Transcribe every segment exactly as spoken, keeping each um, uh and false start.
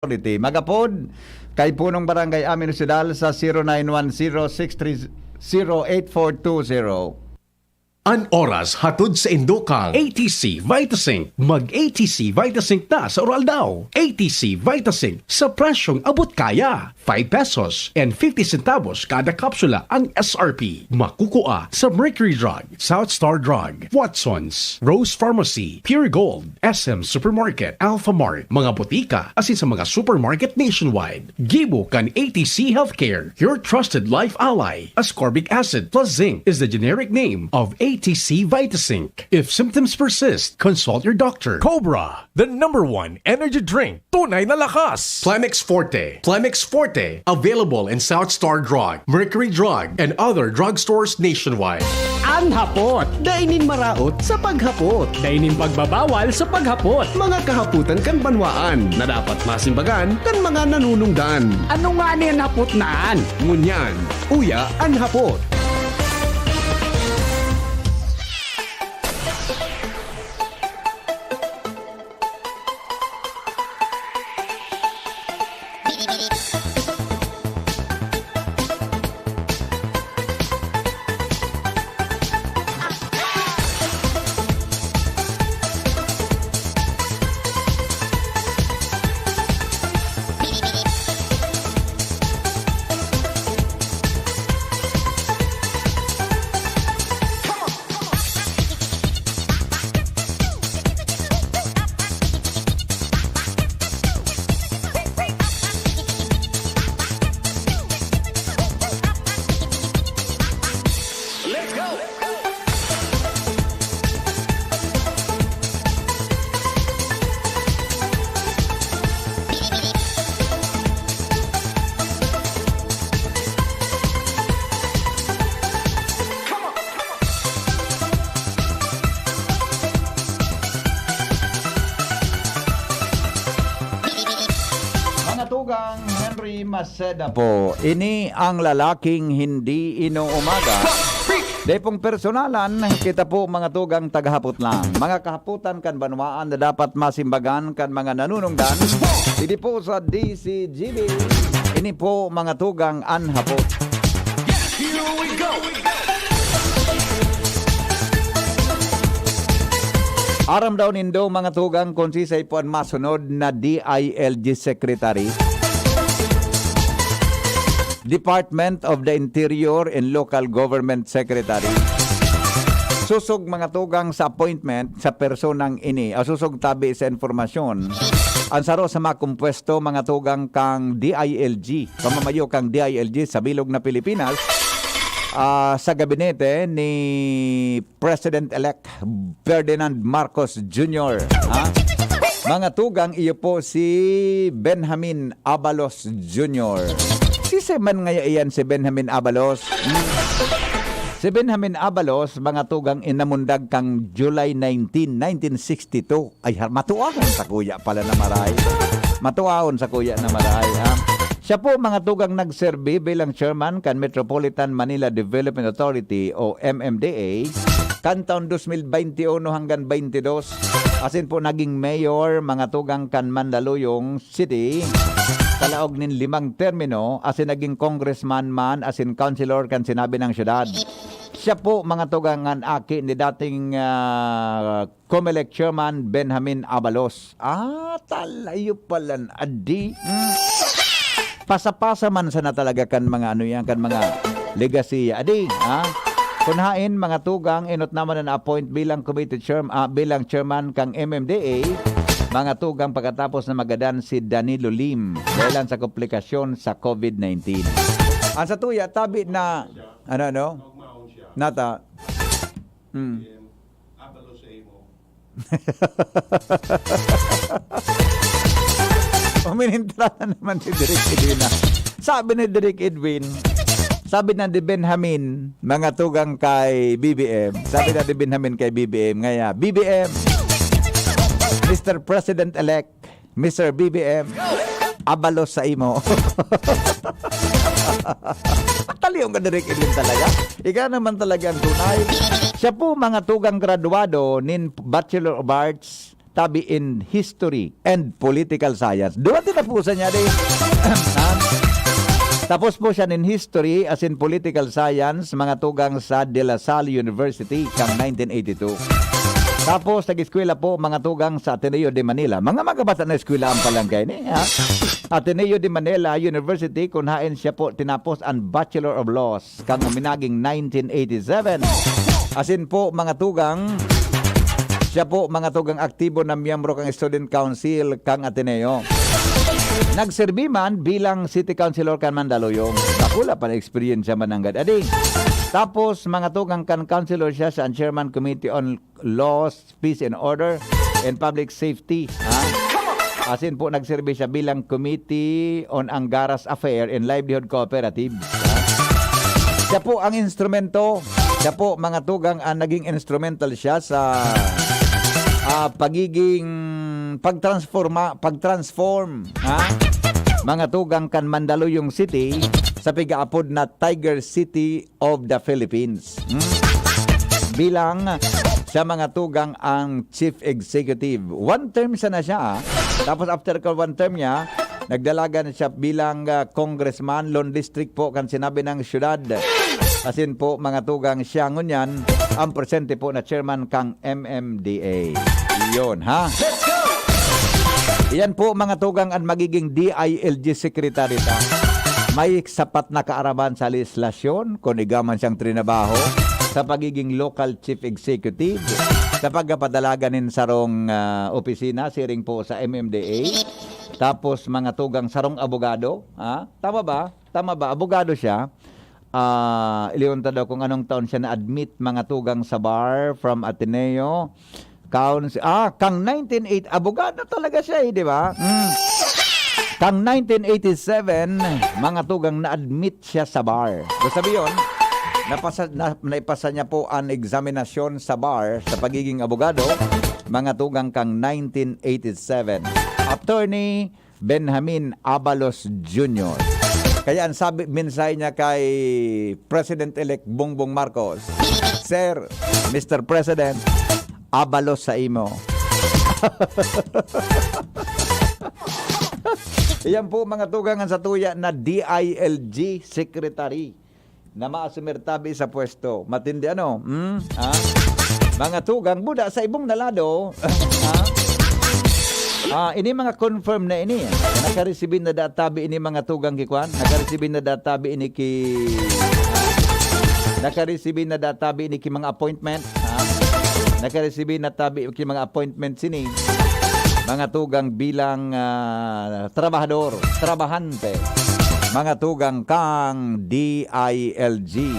Authority. Mag-apod kay Punong Barangay Amin Osidal sa zero nine one zero six three zero eight four two zero. An oras hatod sa indo kang A T C Vitazinc. Mag A T C Vitazinc na sa Uraldaw. A T C Vitazinc sa presyong abot kaya. Five pesos and fifty centavos kada kapsula ang S R P. Makukua sa Mercury Drug, South Star Drug, Watsons, Rose Pharmacy, Pure Gold, S M Supermarket, Alpha Mart, mga botika, asin sa mga supermarket nationwide. Gibo kan A T C Healthcare, your trusted life ally. Ascorbic acid plus zinc is the generic name of A T C Vitazinc. If symptoms persist, consult your doctor. Cobra, the number one energy drink. Tunay na lakas. Plemex Forte. Plemex Forte. Available in South Star Drug, Mercury Drug, and other drugstores nationwide. An hapot. Dai nin maraot sa paghapot. Dai nin pagbabawal sa paghapot. Mga kahapotan kan banwaan na dapat masimbagan kan mga nanunungdan. Ano ngani an hapot na an? Ngunyan, uya an hapot. Mga tugang, Henry Maceda po. Ini ang lalaking hindi inuumaga. Dai pong personalan, kita po mga tugang tagahapot lang. Mga kahapotan kan banwaan na dapat masimbagan kan mga nanunungdan. Didi po sa D C G B. Ini po mga tugang an hapot. Aram daw nindo, mga tugang, kung sisay po an masunod na D I L G Secretary? Department of the Interior and Local Government Secretary. Susog, mga tugang, sa appointment sa personang ini, o susog tabi sa impormasyon, ang saro sa mga kompwesto, mga tugang, kang D I L G, pamamayo kang D I L G sa bilog na Pilipinas, ah, sa gabinete ni President-elect Ferdinand Marcos Junior, ha? Mga tugang, iyo po si Benjamin Abalos Junior. Sisay man ngaya iyan si Benjamin Abalos? Hmm. Si Benjamin Abalos, mga tugang, inamundag kang July nineteen, nineteen sixty-two. Ay, har-, matuahon sa kuya pala na maray. Matuahon sa kuya na maray, ha? Siya po, mga tugang, nagserbi bilang chairman kan Metropolitan Manila Development Authority o M M D A kan taon dos mil beintiuno hanggang baintidos. Asin po naging mayor, mga tugang, kan Mandaluyong City, kalaog nin limang termino, asin naging congressman man, asin councilor kan sinabi ng syudad. Siya po, mga tugang, an aki ni dating, ah, Comelec Chairman Benjamin Abalos. Ah, talayo palan adi. Hmm. Pasa-pasa man sana talaga kan mga ano yan, kan mga legacy. Adi, ha? Kun hain, mga tugang, enot naman na na-appoint bilang committee chairm-, ah, bilang chairman kang M M D A, mga tugang, pagkatapos na magadan si Danilo Lim dahilan sa komplikasyon sa COVID nineteen. Ang sa tuya, tabi na, ano, ano? Nata, hmm. Abalo sa imo. Uminintra na naman si Direk Edwin, ah. Sabi ni Direk Edwin, sabi na ni Benjamin, mga tugang kay B B M. Sabi na ni Benjamin kay B B M, ngaya, "B B M, Mister President-elect, Mister B B M, abalos sa imo." Talion ka, Direk Edwin, talaga. Ika naman talaga ang tunay. Siya po, mga tugang, graduado nin Bachelor of Arts, sabi in history and political science. Duwa tinapusan niya di. Ha? Tapos po siya nin history as in political science, mga tugang sa De La Salle University, kang nineteen eighty-two. Tapos, nag-eskwela po, mga tugang sa Ateneo de Manila. Mga magabata na eskwelahan pa lang kayo ni, ha? Ateneo de Manila University, kun haen siya po tinapos ang Bachelor of Laws, kang minaging nineteen eighty-seven. Asin po, mga tugang, siya po, mga tugang, aktibo na miyembro kang Student Council kang Ateneo. Nagserbi man bilang City Councilor kan Mandaluyong. Dakula pa na eksperyensya man nanggad adi. Tapos, mga tugang, kan councilor siya sa Chairman Committee on Laws, Peace and Order, and Public Safety. Ha? Asin po, nagserbi siya bilang Committee on Angaras Affair and Livelihood Cooperative. Ha? Siya po ang instrumento, siya po, mga tugang, ang naging instrumental siya sa, ah, pagiging pagtransforma, pagtransform, ha? Mga tugang, kan Mandaluyong City sa pigaapod na Tiger City of the Philippines. Hmm? Bilang siya, mga tugang, ang chief executive. One term siya na siya, ah. Tapos after ka one term niya, nagdalagan siya bilang, ah, congressman, Lone District po kan sinabi ng syudad. Asin po, mga tugang, siya ngunyan ang presente po na chairman kang M M D A. Iyon, ha? Iyan po, mga tugang, ang magiging D I L G secretary ta. May sapat na kaaraman sa lehislasyon, kun iga man siyang trinabaho sa pagiging local chief executive, sa pagkapadalagan nin sarong, ah, opisina, siring po sa M M D A. Tapos, mga tugang, sarong abogado, ha? Tama ba? Tama ba? Abogado siya. Ah, ilingon ta daw kung anong taon siya na-admit, mga tugang, sa bar from Ateneo. Council, ah, kang nineteen eighty, abogado talaga siya eh, di ba? Mm. Kang nineteen eighty-seven, mga tugang, na-admit siya sa bar. Ibig sabihin, napasa-, na, naipasa niya po ang eksaminasyon sa bar sa pagiging abogado, mga tugang, kang nineteen eighty-seven. Attorney Benjamin Abalos Junior. Kaya ang sabi, mensahe niya kay President-elect Bongbong Marcos, "Sir, Mister President, abalos sa imo." Iyan po, mga tugang, ang satuya na D I L G secretary na maasumir tabi sa pwesto. Matindi, ano? Hmm? Ha? Mga tugang, buda sa ibong na lado. Ha? Ah, ini mga confirm na ini. Nakaresibi na da tabi ini mga tugang ki kwan. Nakaresibi na da tabi ini ki, nakaresibi na da tabi ini ki mga appointment. Ha? Nakaresibi na tabi ki mga appointment sini. Mga tugang bilang, ah, trabahador, trabahante. Mga tugang kang D I L G.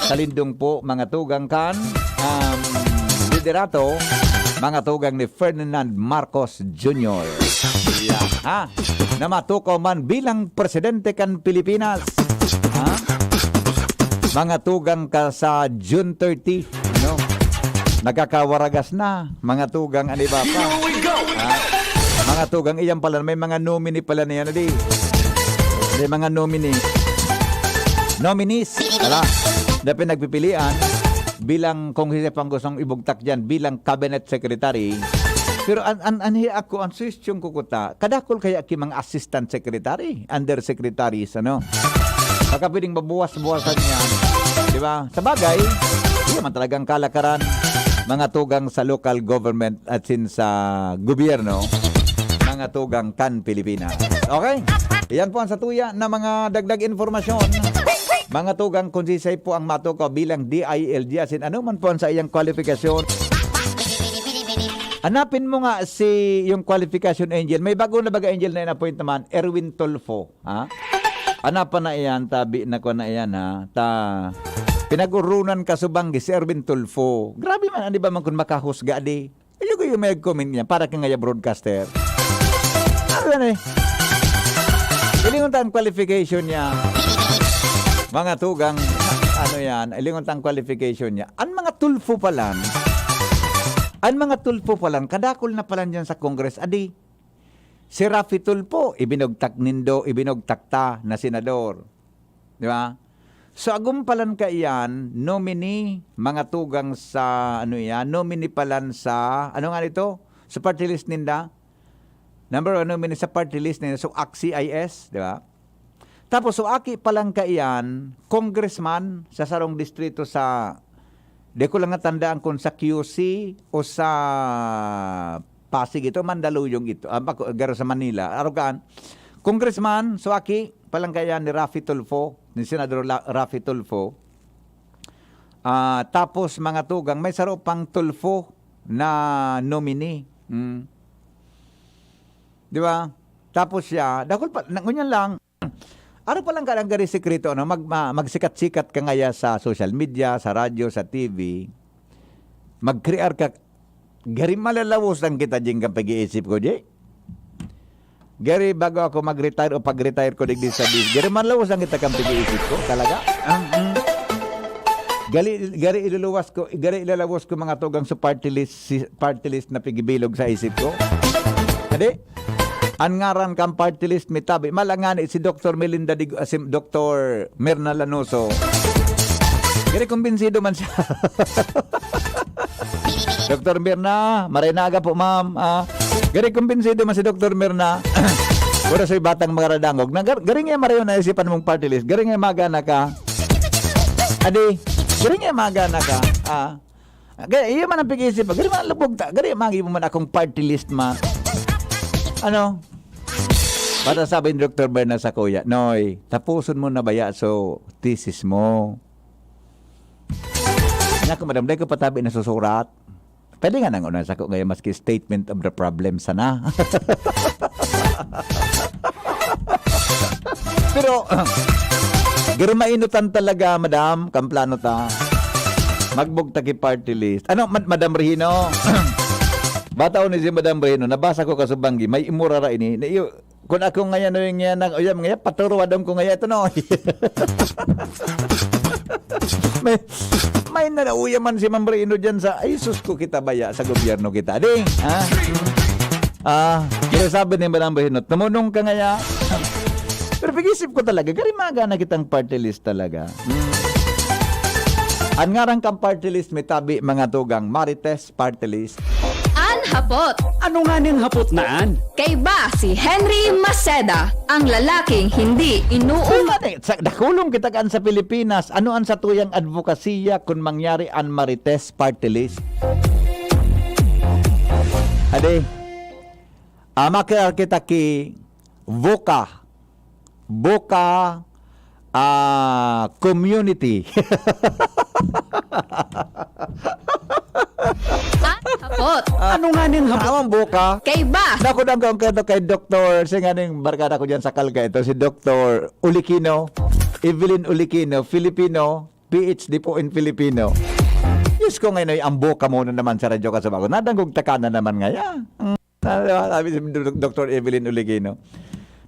Sa lindong po, mga tugang kan, um, liderato, mga tugang ni Ferdinand Marcos Junior. Yeah. Ha? Na matukaw man bilang presidente kan Pilipinas. Ha? Mga tugang ka sa June thirty, no? Nagkakawaragas na, mga tugang, ano ba pa? Ha? Mga tugang, iyan pala, may mga nominee pala niyan, di? May mga nominee. Nominees, ala, na pinagpipilian bilang, kung sino pang gustong ibugtak diyan, bilang cabinet secretary. Pero an, an, anhi ako, ang suhestyon ko kuta, kadakol kaya ki mga assistant secretary, undersecretaries, ano? Baka pwedeng mabuwas-buwasan niya. Di ba? Sa bagay, hindi man talagang kalakaran. Mga tugang sa local government at sin sa gobyerno, mga tugang kan Pilipinas. Okay? Iyan po ang satuya na mga dagdag impormasyon. Mga tugang, kung sisay po ang matukaw bilang D I L G, asin ano man po ang sa iyang kwalifikasyon. Hanapin mo nga si, yung qualification, Angel. May bago na baga, Angel, na in-appoint naman, Erwin Tulfo. Ha? Ano pa na iyan, tabi na ko na iyan, ha? Ta, pinag-urunan ka subang si Erwin Tulfo. Grabe man, di ba man kung makahusga, di? Ayoko yung may comment niya, para kang ngaya broadcaster. Ano yan eh? Ilingon ta ang qualification niya. Mga tugang, ano yan, ilingon ta ang qualification niya. Ang mga Tulfo palan, ang mga Tulfo palan, kadakol na palan dyan sa Congress, adi, si Raffy Tulfo, ibinugtak nindo, ibinugtak ta na senador. Di ba? So, agum palan kaiyan, nominee, mga tugang sa, ano yan, nominee palan sa, ano nga nito? sa party list ninda. Number one nominee sa party list ninda, so, ak-, C I S, di ba? Tapos, so, aki pa lang kaiyan, congressman sa sarong distrito sa, di ko lang natandaan kung sa Q C o sa Pasig ito, Mandaluyong ito, ah, bako-, garo sa Manila. Arugaan, congressman, so, aki pa lang kaiyan ni Raffy Tulfo, ni Senador La-, Raffy Tulfo. Ah, tapos, mga tugang, may saro pang Tulfo na nominee. Mm. Di ba? Tapos siya, dakul pa, na, ngunyan lang, ano pa lang ka lang gari sekreto, ano? Mag, ma-, magsikat-sikat ka ngaya sa social media, sa radyo, sa T V. Mag-create ka, gari malalawos lang kita dyan kang pag-iisip ko, di? Gari bago ako mag-retire o pag-retire ko digdi sa bis, gari malalawos lang kita kang pag-iisip ko, talaga? Ang, mm. Gali, gari iluluwas ko, gari ilalawos ko mga tugang sa party list, si, party list na pigibilog sa isip ko. Adi? An ngaran kan party list mi tabi. Mala ngani si Doktor Melinda Dig-, ah, si Doktor Mirna Lanoso. Gari kumbinsido man siya. Doktor Mirna, maray na aga po, ma'am. Ah, gari kumbinsido man si Doktor Mirna. Puro sa batang mga radangog. Na gar-, gari nga marayo na isipan mong party list. Gari nga magana ka. Adi, gari nga magana ka. Ah. Gaya, iya man ang pag-iisip, gari man lubog ta, gari man, man akong party list, ma. Ano? Basta sabi ni Doktor Berna sa kuya, "Noy, tapuson mo na baya so thesis mo." Naku, madam, dai ko patabi na susurat. Pwede nga nang una sa ko ngayon, maski statement of the problem sana. Pero, garo mainutan talaga, madam, kan plano ta. Magbugtak ki party list. Ano, Mad-, Madam Regino? Bata ni si Madam Regino, nabasa ko kasubanggi, may imurara ini. Na iyo, kun ako ngayon, no, yung ngayon, uyam ngayon, paturuwadon ko ngayon ito, no? May, may nauyaman si Ma'am Regino dyan sa, ay, sus ko, kita baya sa gobyerno kita. Di, ha? Ah, pero sabi ni Madam Regino, tumunong ka ngaya. Pero pag-isip ko talaga, gari magana kitang party list talaga. Hmm. An ngaran kang party list, may tabi, mga tugang, Marites Party List. An hapot. Ano nga ning hapot na an? Kaiba si Henry Maceda, ang lalaking hindi inuuma. Sa, dakulong kita kan sa Pilipinas, ano ang satuyang advokasya kun mangyari an Marites Party List? Ade, ah, makiar kita ki VOCA. VOCA, ah, community. An hapot. Ano nga ning hapot? Amang VOCA. Kaiba. Naku, danggang ko ito kay Doktor, si nganing barkada ko dyan sa Calca, ito si Doktor Ulikino, Evelyn Ulikino, Filipino, P H D po in Filipino. Diyos ko, ngayon ay ang VOCA mo na naman sa radyo ka sa bago. Nadangog ta ka na naman ngaya. Mm. Ah, di ba? Sabi si Dok-, Doktor Evelyn Uligino,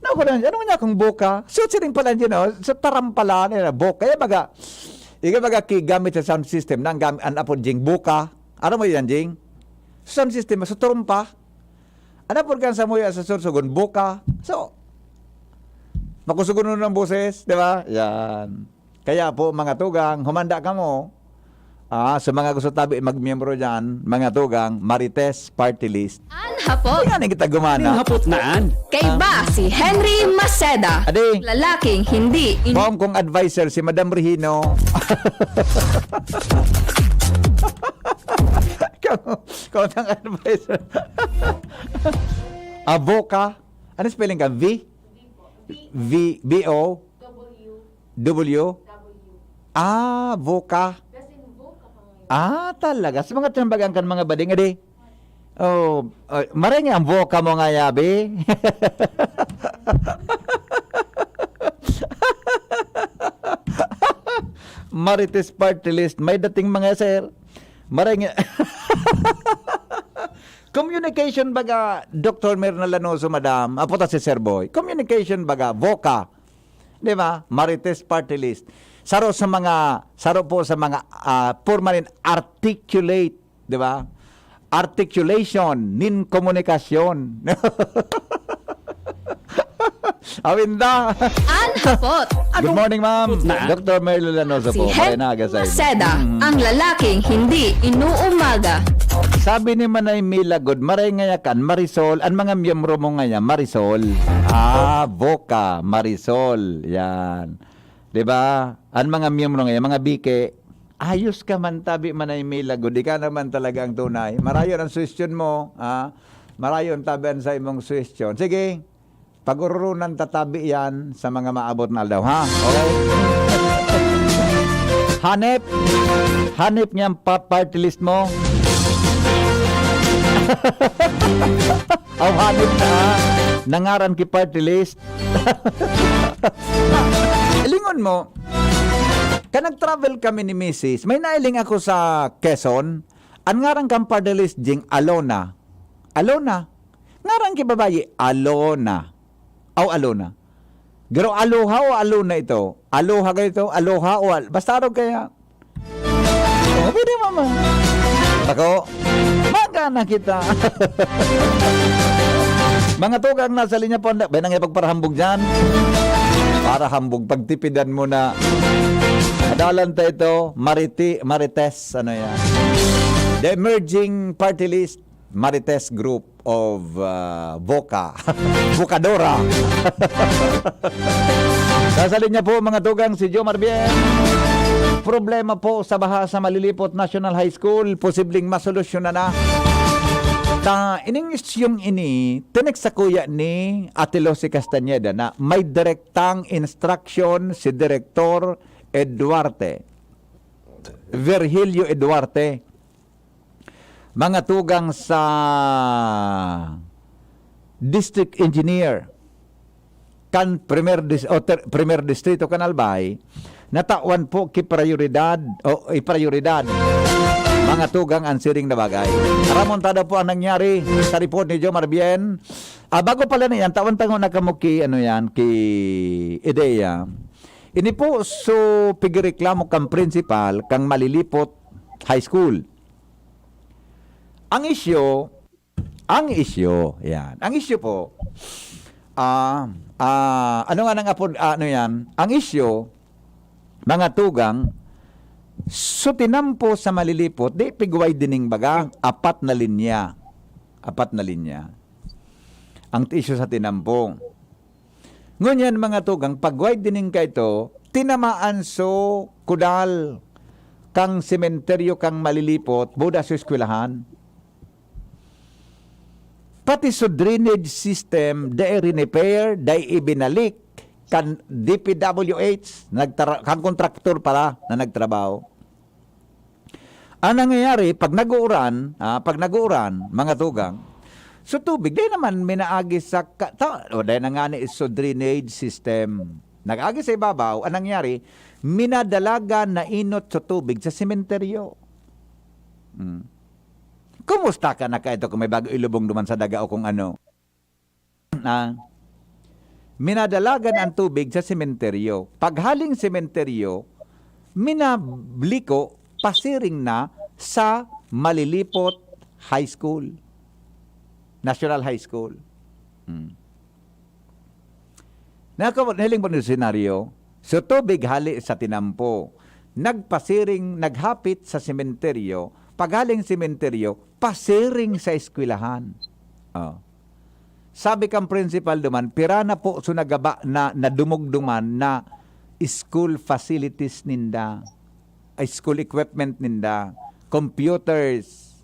"Naku, ano niya akong VOCA?" So, siring pala yun, oh. So, taram pala, ano yun, VOCA. Kaya baga, ika baga ki-, gamit sa sound system, na ang gam-, ang apod jing VOCA. Aram mo yan, Jing? Sound system, sa trompa. Ano po kan sa muya sa sursugon, VOCA. So, makusugon nun ang boses, di ba? Yan. Kaya po, mga tugang, humanda kamo. Ah, sa mga gusto tabi magmiyembro dyan, mga tugang, Marites Party List. An hapot. Kaya na kita gumana. Ning hapot na an. Kaiba si Henry Maceda. Ade. Lalaking hindi in- Bawang kong advisor, si Madam Regino. Kung, kung ang advisor. Avoca. Ano spelling ka? V? V, V O? W. Ah, VOCA. Ah, talaga. Sa mga tinambagan kan mga bading, adi. Oh, ay, maray nga ang VOCA mo nga, yabi. Marites Party List, may dating mga sir. Maray nga. Communication baga, Doktor Mirna Lanoso, madam. Apo ta si Sir Boy. Communication baga, VOCA. Di ba? Marites Party List. Saro sa mga, saro po sa mga, ah, forma nin articulate, di ba? Articulation nin komunikasyon. Awinda. An hapot. Good morning, ma'am. Na. Doktor Merlo Lanoso po. Si Maray na aga sa inyo. Maceda, mm, ang lalaking hindi inuumaga. Tabi ni Manay Mila gud, maray ngaya kan Marisol, an mga miyembro mo ngaya, Marisol. Ah, Voca, Marisol. Yan. Di ba? An mga miyembro ngaya, mga bike, ayos ka man tabi, Manay Mila gud. Ika naman talaga ang tunay. Marayon ang suwestyon mo, ha? Marayon tabi an sa imong suwestyon. Sige, pag-ururunan tatabi yan sa mga maabot na aldaw, ha? Okay? Hanep! Hanep niyan pa party list mo. Aw, hanep na, ha? Nangaran ki party list. Lingon mo, kan nag-travel kami ni misis, may nailing ako sa Quezon. An ngaran kan party list, Jing, Alona. Alona. Ngaran ki babayi, Alona. Aw, Alona. Pero Aloha o Alona ito? Aloha kayo ito? Aloha o Al-, basta araw kaya. Oh, pwede, mama. Ako, magana kita. Mga tugang nasa linya po, anda, ba nang ipagparahambog dyan? Para hambog, pagtipidan mo na. Adalan ta ito, Mariti, Marites, ano yan? The emerging party list, Marites Group of, ah, Voca. Vocadora. Nasa linya po, mga tugang, si Jomar Bien. Problema po sa baha sa Malilipot National High School, posibleng masolusyonan na. Ta, ining isyung ini, tinext sakuya ni Ate Lucy Castañeda na may direktang instruction si Direktor Eduarte, Virgilio Eduarte, mga tugang sa district engineer kan primer dis-, o ter-, primer distrito kan Albay, natawan po ki prioridad o iprioridad, mga tugang, an siring na bagay. Aramon ta daw po ang nangyari sa report ni Jomar Bien. Ah, bago pala na yan, tawan tango na kamo ki, ano yan, ki ideya. Ini po, so, pigireklamo kang principal kang Malilipot High School. Ang isyu, ang isyu, yan. Ang isyu po, ah, ah, ano nga nang apod-, ah, ano yan? Ang isyu, mga tugang, so tinampo sa Malilipot, di pig-widening baga, apat na linya. Apat na linya. Ang isyu sa tinampo. Ngunyan, mga tugang, pag-widening kaito, tinamaan so kudal kang sementeryo kang Malilipot, buda sa eskwelahan. Pati so drainage system, dai rinepair, dai ibinalik kan D P W H, nagtara-, kan kontraktor pala na nagtrabaho. Ang nangyayari, pag nag-uuran, ah, pag nag-uuran, mga tugang, so tubig, dai naman minaagi sa ka-, ta-, o dai na nga ni so drainage system. Nag-agi sa ibabaw, ang nangyayari, minadalagan na inot sa tubig sa sementeryo. Hmm. Kumusta ka na kaito kung may bago ilubong duman sa daga o kung ano? Na minadalagan ang tubig sa sementeryo. Paghaling sementeryo, minabliko pasiring na sa Malilipot High School, National High School. Hmm. Nako, nahiling po ni senaryo, so tubig hali sa tinampo, nagpasiring, naghapit sa sementeryo, paghaling sementeryo, pasiring sa eskwelahan. Oh. Sabi kang principal duman, "Pira na po so nagaba na, nadumog duman na school facilities ninda, ay school equipment ninda, computers,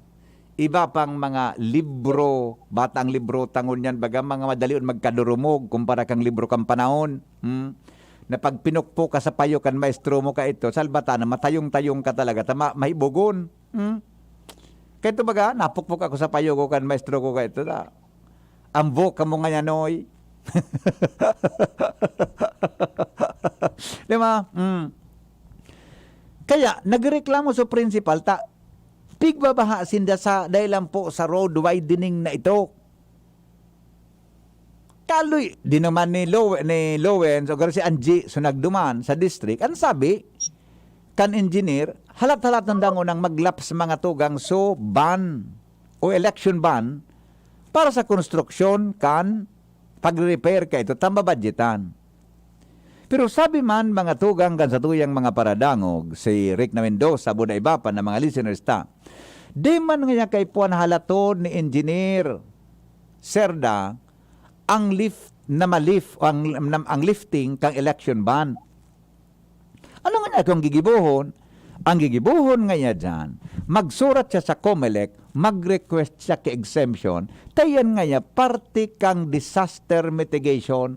iba pang mga libro, batang libro, tangon yan, baga mga madalion magkadurumog kumpara kang libro kang panahon, hmm? Na pag pinukpok ka sa payo kan maestro mo kaito, salbata na matayong-tayong ka talaga, ta ma-, mahibogon." Hmm? Kaya ito baga, napukpok ako sa payo ko kan maestro ko kaya ito, ta. Ambok ka mo ngayon, oy. Di ba? Hmm. Kaya, nagreklamo sa principal, ta, pigbabaha sinda sa, dahil lang po sa road widening na ito. Kaloy, di naman ni Low-, ni Lowens o si Angie, so nagduman sa district, ang sabi, kan engineer, halat-halat ng dango nang maglaps mga tugang so ban o election ban para sa konstruksyon kan pagre-repair kaito ta mabadyetan. Pero sabi man mga tugang kan satuyang mga paradangog, si Rick na Mendoza, buda iba pa na mga listeners ta, Di man ngaya kaipuhan halaton ni Engineer Cerda ang lift na ma-lift o ang, ang lifting kan election bond. Ano ngaya kung gigibohon? Ang gigibohon ngaya diyan, magsurat siya sa Comelec, mag-request siya ki exemption, ta iyan ngaya parte kan disaster mitigation.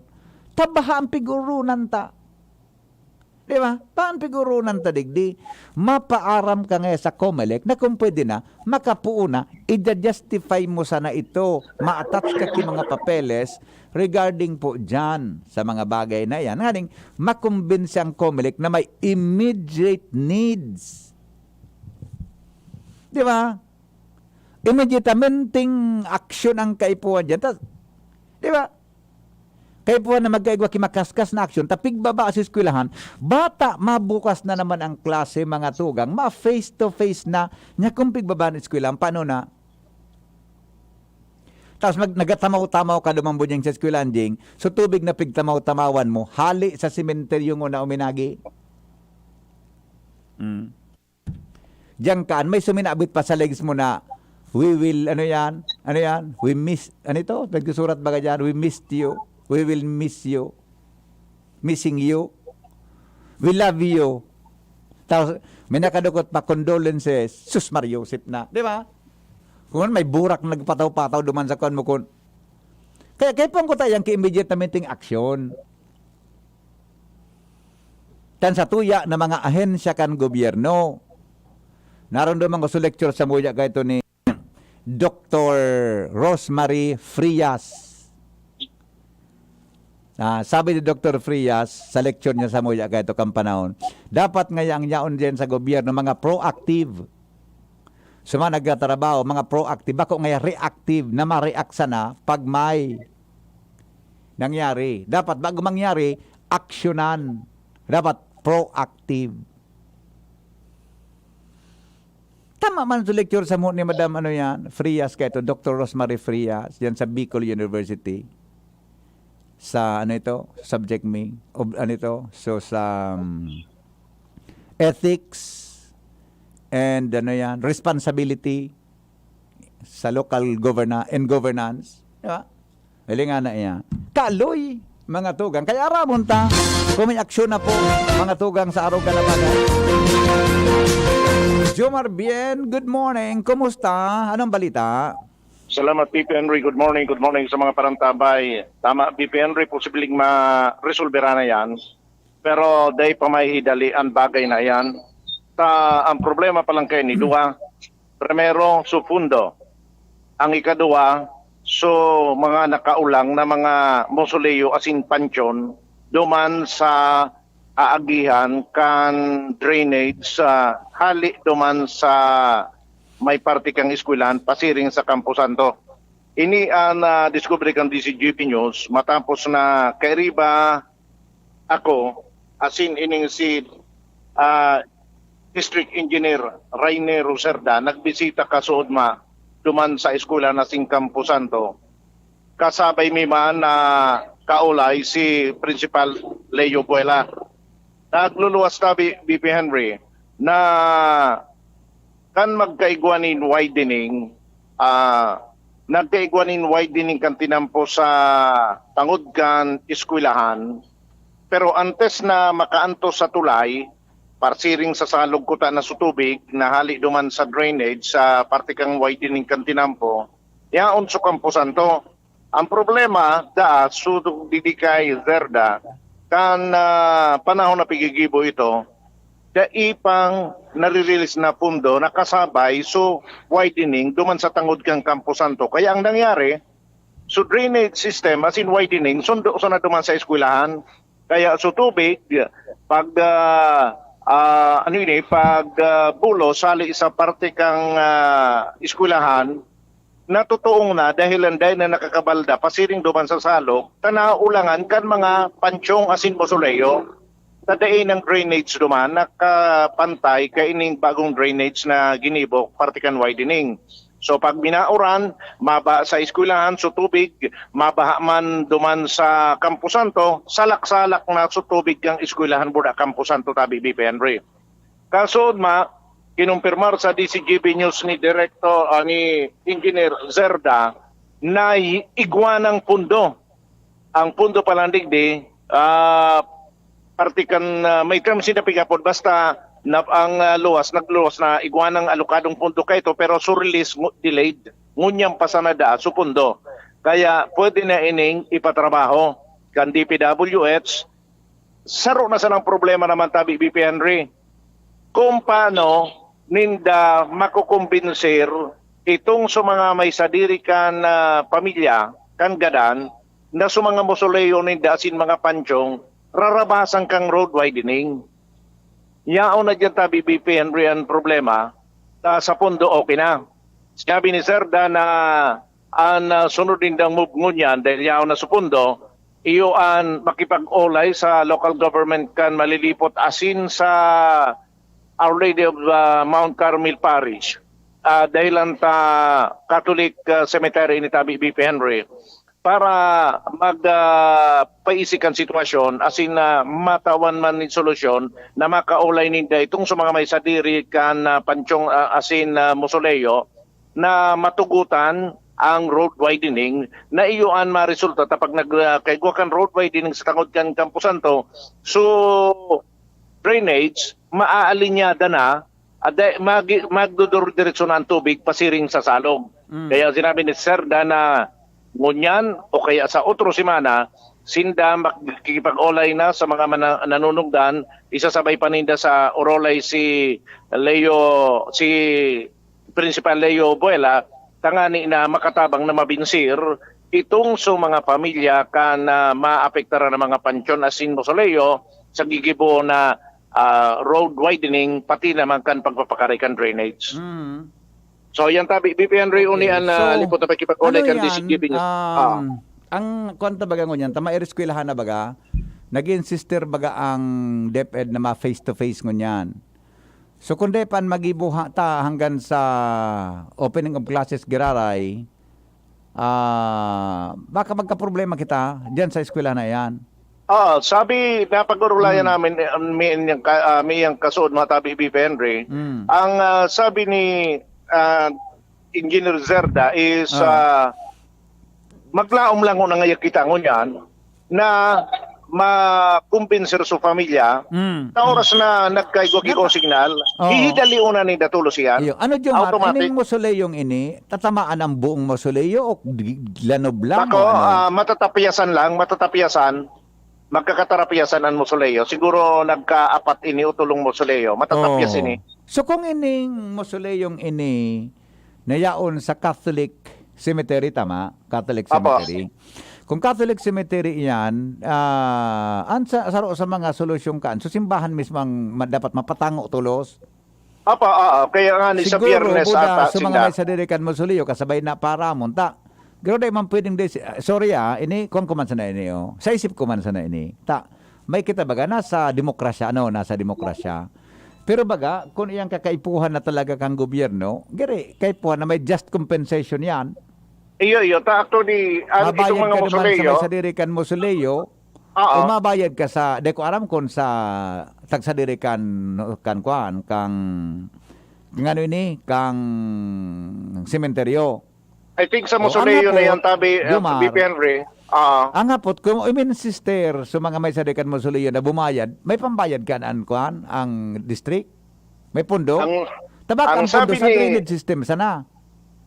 Ta baha an pigoronan ta. Di ba? Baha an pigoronan ta digdi. Mapaaram ka ngaya sa Comelec na kung pwede na, makapoon na, ija-justify mo sana ito. Ma-attach ka ki mga papeles regarding po diyan sa mga bagay na yan. Nganing makumbinsi ang Comelec na may immediate needs. Di ba? Immediatamenteng aksyon ang kaipuhan diyan. Tas, di ba? Kaipuhan na magkaigwa ki makaskas na aksyon, ta pigbaba sa eskwelahan, bata, mabukas na naman ang klase, mga tugang, ma-face to face na, nya kung pigbaba ang eskwelahan, paano na? Tapos mag, nagatamaw-tamaw ka duman, Bujing, sa eskwelahan, Jing. So, tubig na pigtamaw-tamawan mo, hali sa sementeryo ngona o minagi. Mm. Diyan ka, may suminabit pa sa legs mo na, "We will," ano yan? Ano yan? "We miss," ano ito? Nagsusurat ba ka dyan? "We missed you. We will miss you. Missing you. We love you." Tapos, may nakadukot pa, "Condolences." Sus, Mariosip na. Di ba? Kung may burak na nagpataw-pataw duman sa kwan mo, kung, kaya, kaya pang kuta yan, ki-immediate na minting aksyon. Kan satuya na mga ahensya kan gobyerno. Narundoman ko sa lecture samuya kaito ni Doktor Rosemary Frias. Ah, sabi ni Doktor Frias sa lecture niya samuya kaito kan panahon, dapat ngaya ang yaon diyan sa gobyerno, mga proactive. Sa mga nagtatrabaho, mga proactive, bako ngaya reactive, na ma-react sana pag may nangyari. Dapat bago mangyari, aksyonan. Dapat proactive. Tama man sa lecture samo ni Madam, ano yan, Frias, kaito, Doktor Rosemary Frias, yan sa Bicol University. Sa, ano ito, subject mi, ob-, ano ito, so sa, um, ethics and, ano yan, responsibility sa local governa-, and governance, di ba? Hilinga na iya. Kaaloy, mga tugang. Kaya aramon ta, kung may aksyon na po, mga tugang sa araw kalabagan. Jomar Bien, good morning. Kumusta? Anong balita? Salamat, Tito Henry. Good morning, good morning sa mga parantabay. Tama, Tito Henry, posibleng ma-resolbera na yan. Pero dai pa mahidali an bagay na yan. Ta, ang problema pa lang kaini, duwa. Primero, su pundo. Ang ikaduwa, su mga nakaulang na mga mausoleo asin panteon duman sa aagihan kan drainage sa hali duman sa may parte kan eskwelahan pasiring sa Camposanto. Ini an nadiskubre kan D Z G P News matapos na kairiba ako, asin ining si, ah, District Engineer Rainer Roserda, nagbisita kasuodma duman sa eskwela na sing Camposanto. Kasabay mi man na kaolay si Principal Leo Buela. Nagluluwas tabi, B P Henry, na kan magkaigwa nin widening, ah, nagkaigwa nin widening kan tinampo sa tangod kan eskwelahan. Pero antes na makaantos sa tulay, parsiring sa salog kuta na su tubig na hali duman sa drainage sa parte kan widening kan tinampo, yaon su Camposanto. Ang problema, daa, sudog digdi kay Zerda, kan, ah, panahon na pigigibo ito, dai pang nare-release na pundo na kasabay su widening duman sa tangod kan Camposanto. Kaya ang nangyari, su drainage system, asin widening, sundo sana duman sa eskwelahan. Kaya su tubig, pag, ah, ah, ano ini, pag, ah, bulos, hali sa parte kan, ah, eskwelahan, natutuong na dahel an dai na nakakabalda pasiring duman sa salog, ta nauulangan kan mga panteon asin mausoleo, ta dai nang drainage duman nakapantay kaining bagong drainage na ginibo parte kan widening. So, pag minauran, maba sa eskwelahan, so tubig, mabaha man duman sa Camposanto, salak-salak na so tubig kan eskwelahan buda Camposanto tabi, B P Henry. Kaso, ma, kinumpirmar sa D Z G B News ni Direktor, ah, ni Engineer Zerda na i-, igwa ng pundo. Ang pundo palang digdi, ah, parte kan, ah, may term sinda pigapod, basta na, ang, ah, luwas, nagluwas na igwa ng alokadong pundo kaito, pero su-release ngu-, delayed. Ngunyan pa sana daa su pundo. Kaya pwede na ining ipatrabaho kan D P W H. Saro na sanang problema naman tabi, B P Henry, kung paano ninda makukumbinsir itong sa mga may sadiri kan, ah, pamilya, kan gadan, na sa mga mausoleo ninda asin mga pansyong rarabasan kan road widening. Yaon na diyan tabi, B P Henry, ang problema, ah, sa pundo okay na. Sinabi ni Zerda na an, ah, sunod nindang move ngunyan, dahil yaon na sa pundo, iyo an makipag-olay sa local government kan Malilipot asin sa Our Lady of, ah, Mount Carmel Parish. Ah, dahilan ta Catholic, ah, Cemetery ini tabi, B P Henry, para mag, ah, paisi kan sitwasyon asin na matawan man nin solusyon na makaolay ninda itong sa mga may sadiri kan, ah, pansyong, ah, asin, ah, mausoleo na matugotan ang road widening na iyo an maresulta ta pag nag, ah, kaigwa kan road widening sa tangod kan Campo Santo, so drainage, maaalinyada na, at di-, magi-, magdudurdiretso na ang tubig pasiring sa salog. Mm. Kaya sinabi ni Sir Dan na ngunyan o kaya sa otro semana, sinda makikipag-olay na sa mga mana-, nanunungdan, isasabay pa ninda sa orolay si Leo, si Principal Leo Buela, tangani na makatabang na mabinsir itong sa mga pamilya kan, ah, maapektaran na mga pansyon asin mausoleo sa gigibo na, ah, road widening, pati naman kan pagpapakaray kan drainage. Mm. So, yan tabi, B P Henry, uni Okay. an, ah, So, lipot na pakipag-olay ano kan yan? D C G B News. Ah. Um, ang kwan ta baga ngunyan, ta may eskwelahan na baga, nag-insister baga ang DepEd na ma-face to face ngunyan. So, kung di pa an magibo ha-, ta hanggang sa opening of classes giraray, ah, baka magkaproblema kita diyan sa eskwelahan na yan. Ah, sabi, napag-urulayan Hmm. namin, eh, may iyang ka-, ah, may iyang kasuod, mga tabi, B P Henry. Hmm. Ang, ah, sabi ni, ah, Engineer Zerda is, Ah. ah, maglaom lang na ngaya kita ngunyan na makumbinser su pamilya, Hmm. sa oras na nagkaigwa-igwa Napa- signal, Oo. hihidaliunan ni Datulo siya. Iyo. Ano, Jomar, Automatic. ining mausoleyong ini, tatamaan ang buong mausoleo o di-, lanob lang Bako, o ano? ah, matatapyasan lang, matatapyasan, magkakatarapiasan ang mausoleo. Siguro nagkaapat ini o tulong mausoleo. Matatapyas Oo. ini. So, kung ining mausoleyong ini nayaon sa Catholic Cemetery, tama? Catholic Apo. Cemetery. Kung Catholic Cemetery iyan, ah, ang sa, saro sa mga solusyon kan, so simbahan mismo ang ma-, dapat mapatango tolos. Apo, oo. Kaya nga ni sa Siguro, Biyernes buda ata sa mga sinda. may sadiri kan mausoleo, kasabay na paramon, ta. Pero di man pwedeng di, ah, sorry ah, ini, kwan ko man sana ini, oh. Sa isip ko man sana ini. Ta, may kita baga, nasa demokrasya, ano, nasa demokrasya. Pero baga, kung iyang kakaipuhan na talaga kang gobyerno, giri, kaipuhan na may just compensation yan. Iyo, iyo. Ta, actually, ang, itong Mabayad mga ka naman sa mausoleo, may sadiri kan mausoleo, Oo. o mabayad ka sa, di ko aram kung sa tagsadiri kan, kan kwan, kang, kang ano ini, kang sementeryo. I think sa O, mausoleo ang na hapon, yan, tabi, eh, Jomar, B P Henry. Ah. Ang hapot, kung uminsister sa mga may sadiri kan mausoleo na bumayad, may pambayad ka an kwan, ang district? May pondo? Ang, Tabak ang ang pondo sabi sa ni drainage system sana.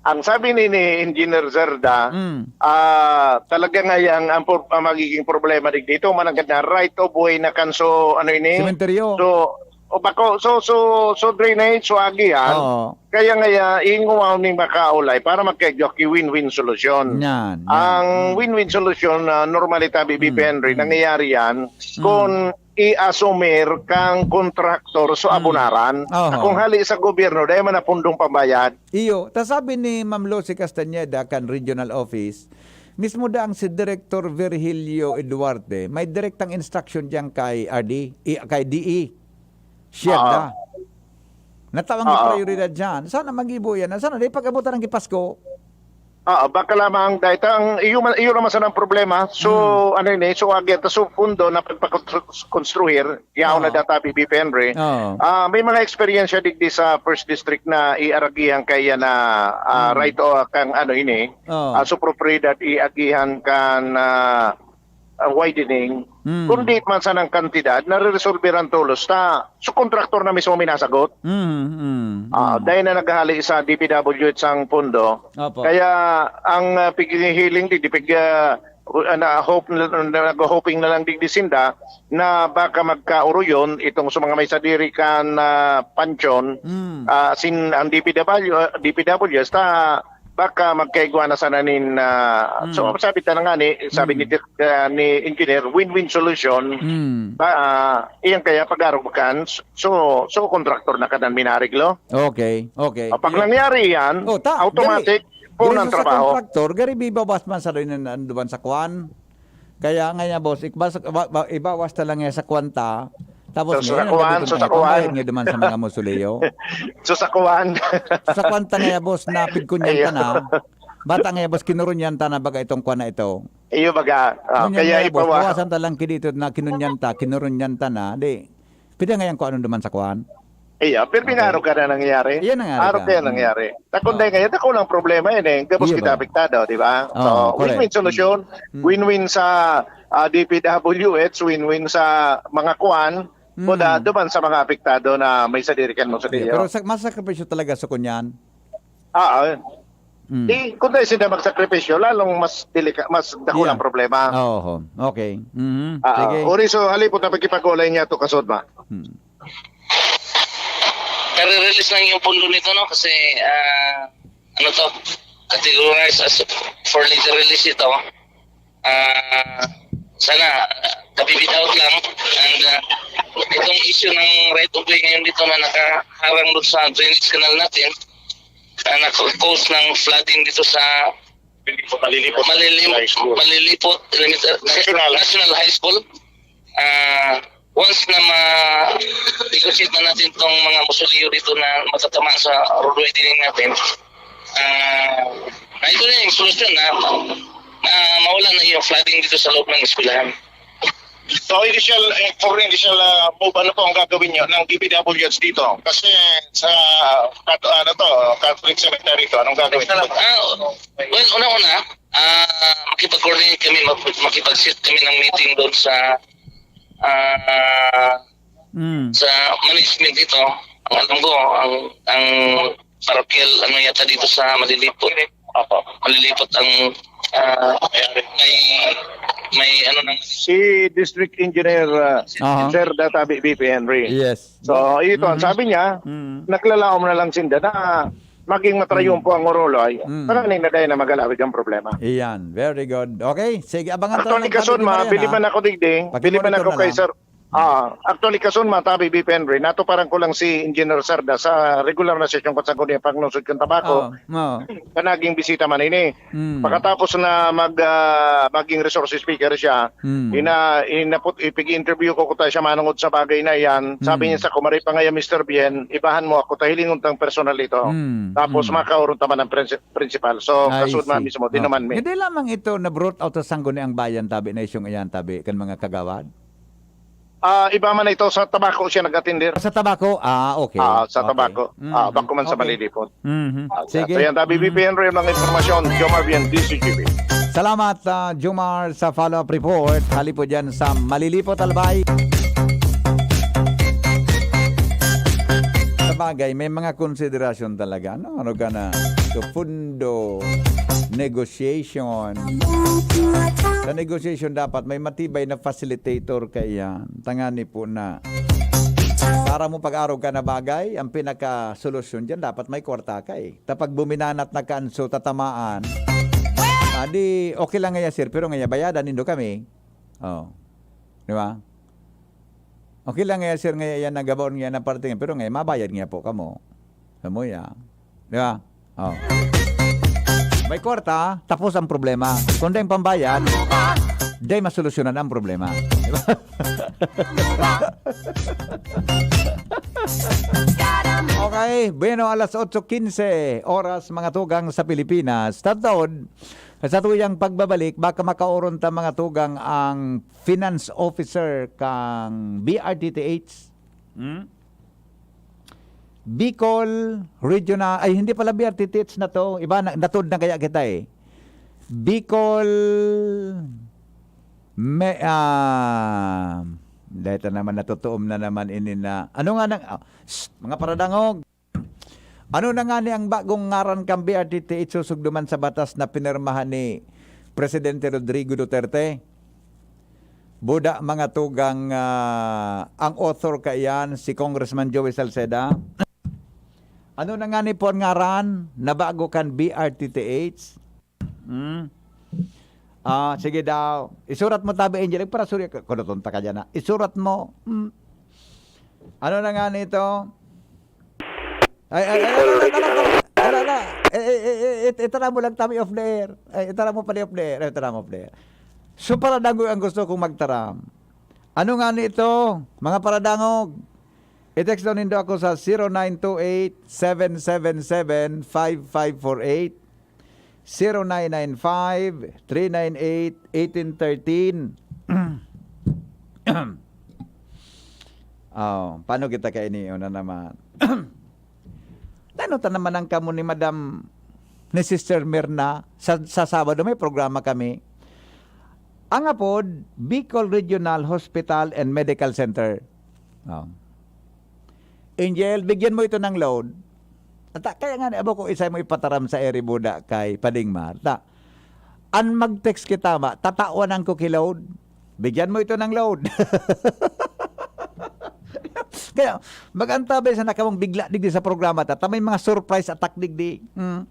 Ang sabi ni, ni Engineer Zerda, Mm. ah, talaga nga yang ang pro-, ang magiging problema digdi, ito man ang ganda, right of way na kan so, ano ini? Sementeryo. So, o bako, so, so, so drainage, so agi yan. Oo. Kaya nga ya, inguwaw ni makaulay para magkaigwa ki win-win solusyon. Yan, yan. Ang Mm. win-win solusyon na normally tabi, Mm, B P Henry, mm. nangyayari yan Mm. kung i-asumir kang kontraktor so Mm. abonaran. Oho. Kung hali sa gobyerno, dahil man na pundong pambayad. Iyo, ta sabi ni Ma'am Lucy Castañeda kan regional office, mismo daang si Director Virgilio Eduarte, may direktang instruction diyan kay R D, i-, kay D E. Siya Oo. na. Natawang Oo. prioridad diyan. Sana magibo yan. Sana di pag-abutan ng Pasko. Ah, baka lamang dahil ang iyo man, iyo naman sana ang problema. So, Hmm. ano yun eh, so agi ta so pundo na pagpakonstruir, yaw na Oo. data B B P Henry. Oo. Ah, may mga eksperyensya digdi sa First District na iaragihan kaya na ah, Hmm. right o kang ano ini, Oo. ah, so propriedad iagihan kan ah, ah, widening, Hmm. kundi man sanang kantidad, nare-resolveran tolos ta. So, kontraktor na mismo minasagot. Hmm, hmm, Ah, hmm. dahil na naghahali sa D P W H sang pundo. Opo. Kaya ang ah, pighihiling di, di pig, ah, na hope na, na, hoping na lang digdi sinda na baka magkaoroyon itong sa mga may sadiri kan ah, pansyon, Hmm. ah, sin ang D P W, ah, D P W H ta baka magkaigwa na sana nin ah, Mm. so sabi ta na nga ni sabi ni Mm. Dirk, ah, ni engineer, win-win solution. Mm. Ba, ah, iyan kaya pag-arubakan, so so kontraktor na kanan minareglo. Okay, okay. Pag Iyo. nangyari yan, Oh, ta, automatic dali. po Dali ng sa trabaho. Kontraktor, gari bibawas man sa rin ang duman sa kwan. Kaya nga niya, boss, ikbas-, ba-, ba-, ibawas na lang niya sa kwanta. Tapos So, sa ngayon, ang kuwan, gamiton so, sa tayo, kuwan. Pambayad niya duman sa mga musuliyo. So, sa kuwan. Sa kwanta nga, boss, napigkunyan Ayun. ta na. Bata nga, boss, kinurunyan ta na baga itong kwan na ito. Iyo baga. Ah, Ngunyan kaya nga, boss, ipawa-, bawasan ta lang ki dito na kinunyan ta, kinurunyan ta na. Di, pwede nga yan kung anong duman sa kwan. Iya, pero Okay. pinaro ka na nangyari. Iyan nangyari Aro ka. kaya Hmm. nangyari. Takon Oo. dahil ngayon, ako lang problema yan eh. Gabos Iya kita ba? apektado, di ba? Oo, So, correct. win-win solusyon. Hmm. Win-win sa ah, D P W H, win-win sa mga kuan, Hmm. kuda duman sa mga apektado na may sadiri kan mo sa Iya, diyo. pero sa, mas sakripisyo talaga sa kunyan. Ah, ah. Hmm. Di, kung dahil sila magsakripisyo, lalong mas delika-, mas dako Yeah. ang problema. Oo, okay. Mhm. Ah, Sige. Uri, so, halipot na pagkipag-ulay niya to, kasod ba? Hmm. Nare-release lang yung pundo nito, no? Kasi, ah, ano to, categorized as for later release ito. Ah, sana, ah, kabibitaw lang. And, ah, itong issue ng right of way ngayon dito na nakaharang doon sa drainage canal natin, ah, nag-cause ng flooding dito sa Malilipot. Malilipot High School. Malilipot Elementar-, National. National High School. Ah, once na ma-negotiate na natin tong mga musuliyo dito na matatamaan sa road widening natin, ah, na ito na yung solusyon na, na mawala na yung flooding dito sa loob ng eskwelahan. So, initial, eh, for initial, ah, move, ano po ang gagawin nyo ng D P W H dito? Kasi sa, kat-, ano to, Catholic Cemetery to, anong gagawin nyo? Ah, well, una-una, ah, makipag-coordinate kami, mag-, makipag-set kami ng meeting doon sa, ah, Mm. sa management dito. Ang alam ko, ang, ang parokyal, ano yata dito sa Malilipot. Opo. Malilipot ang, ah, may, may ano ng Si District Engineer, ah, Aha. Sir Databi B P Henry. Yes. So, ito, ang Mm. sabi niya, Mm. naglalaom na lang sinda na maging matrayon Mm. po ang Oroloy. Mm. Tanganing na dahil na magalawig ang problema. Iyan. Very good. Okay. Sige, abangan to Actually, lang, kasun sabi ni ma, Mariana. bili man ako digdi, bili man Pakimonitor ako na kay lang. Sir. Ah, actually, kasun ma, tabi, B P Henry, natuparan ko lang si Engineer Sarda sa regular na sesyon ko sa Gunia Panglusod kan Tabako. Oo, oo. Na naging bisita man ini. Mm. Pagkatapos na mag, ah, maging resource speaker siya, Mm. ina-, inapot-, ipig-interview ko kuta siya manungod sa bagay na yan. Sabi Mm. niya sa kumari pa ngayon, Mister Bien, ibahan mo ako, ta hilingon tang personal ito. Mm. Tapos Mm. makaurong ta man ang prinsi-, principal. So, I kasunod na see. mismo, di Oh. naman mi. Hindi lamang ito na brought out sa Sangguniang Bayan, tabi na isyong iyan, tabi, kan mga kagawad? Ah, iba man ito, sa Tabaco siya nag-atender. Sa Tabaco? Ah, okay. Ah, sa Okay. Tabaco. Mm, Ah, bako man sa okay. Malilipot. Mhm. Ah, Sige. so yan, tabi, Mm. B P N rin ang impormasyon. Jomar Bien, D C G B. Salamat, ah, Jomar, sa follow-up report. Hali po dyan sa Malilipot, Albay. Sa bagay, may mga konsiderasyon talaga, no? Ano ka na? So, pundo, negotiation. Sa negotiation, dapat may matibay na facilitator kaiyan. Tangani po na. Para mo pag-arog ka na bagay, ang pinakasolusyon dyan, dapat may kwarta ka eh. Tapag buminanat na kan, so tatamaan. Ah, di, okay lang ngaya, sir, pero ngaya, bayadan nindo kami. Oh. Di ba? Okay lang ngaya, sir, ngaya yan, nagabaon ngaya ng parte, pero ngaya, mabayad ngaya po kamo. Samuya. Di ba? Oh. May kwarta, tapos ang problema. Kung dahil pambayad, dahil masolusyonan ang problema. Di ba? Okay. Eh, bueno, alas otso quince oras, mga tugang sa Pilipinas. Tatod, sa tuyang pagbabalik, baka makaoron ta, mga tugang, ang finance officer kang B R T T H. Hmm? Bicol Regional, ay, hindi pala B R T T H na to. Iba, na, natod na kaya kita eh. Bicol, may, ah, dahil naman natutuom na naman ini na, ano nga nang, ah, shh, mga paradangog. Ano na nga ni ang bagong ngaran kan B R T T H susugduman sa batas na pinirmahan ni Presidente Rodrigo Duterte? Buda, mga tugang, ah, ang author kaiyan, si Congressman Joey Salceda. Ano na nga ni po ang ngaran na bago kan B R T T H? Hmm? Ah, sige daw. Isurat mo tabi, Angel. Para suri ka, kunuton ta ka dyan, ha? Isurat mo. Hmm. Ano na nga nito? Ay, ay, ay, ay, ay, ay, ay, ay, ay, ay, ay, ay, ay, itara mo lang tabi off the air. Ay, itara mo pala off the air. Ay, itara mo off the air. So, para dago ang gusto kong magtaram. Ano nga nito, mga paradangog? I-text daw nindo ako sa zero nine two eight, seven seven seven, five five four eight, zero nine nine five, three nine eight, eighteen thirteen. Oh, paano kita kaini? Una naman. Ano ta naman ang kamo ni Madam, ni Sister Mirna? Sa, sa Sabado may programa kami. Ang apod, Bicol Regional Hospital and Medical Center. Oh. Angel, bigyan mo ito ng load. At kaya nga, abo ko isa mo ipataram sa Eri Buda kay Pading Mar. Ta, an mag-text kita ba, tatawan ang cookie load. Bigyan mo ito ng load. Kaya, mag-antabay sa nakamong bigla digdi sa programa ta. Ta may mga surprise attack digdi. Hmm.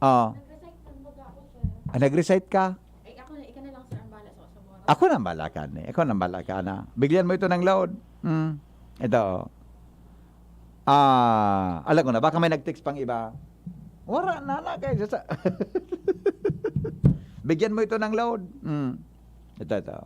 Oh. Nag-recite lang baga ako, sir. Ah, nag-recite ka? Ay, ako na, ika na lang, sir, ang bala sa, sa mga Ako nang bala ka ni. Ako nang bala ka na. Bigyan mo ito ng load. Hmm. Ito. Ah, alam ko na, baka may nag-text pang iba. Wala na, na, guys. Sa... Bigyan mo ito ng load. Hmm. Ito, ito.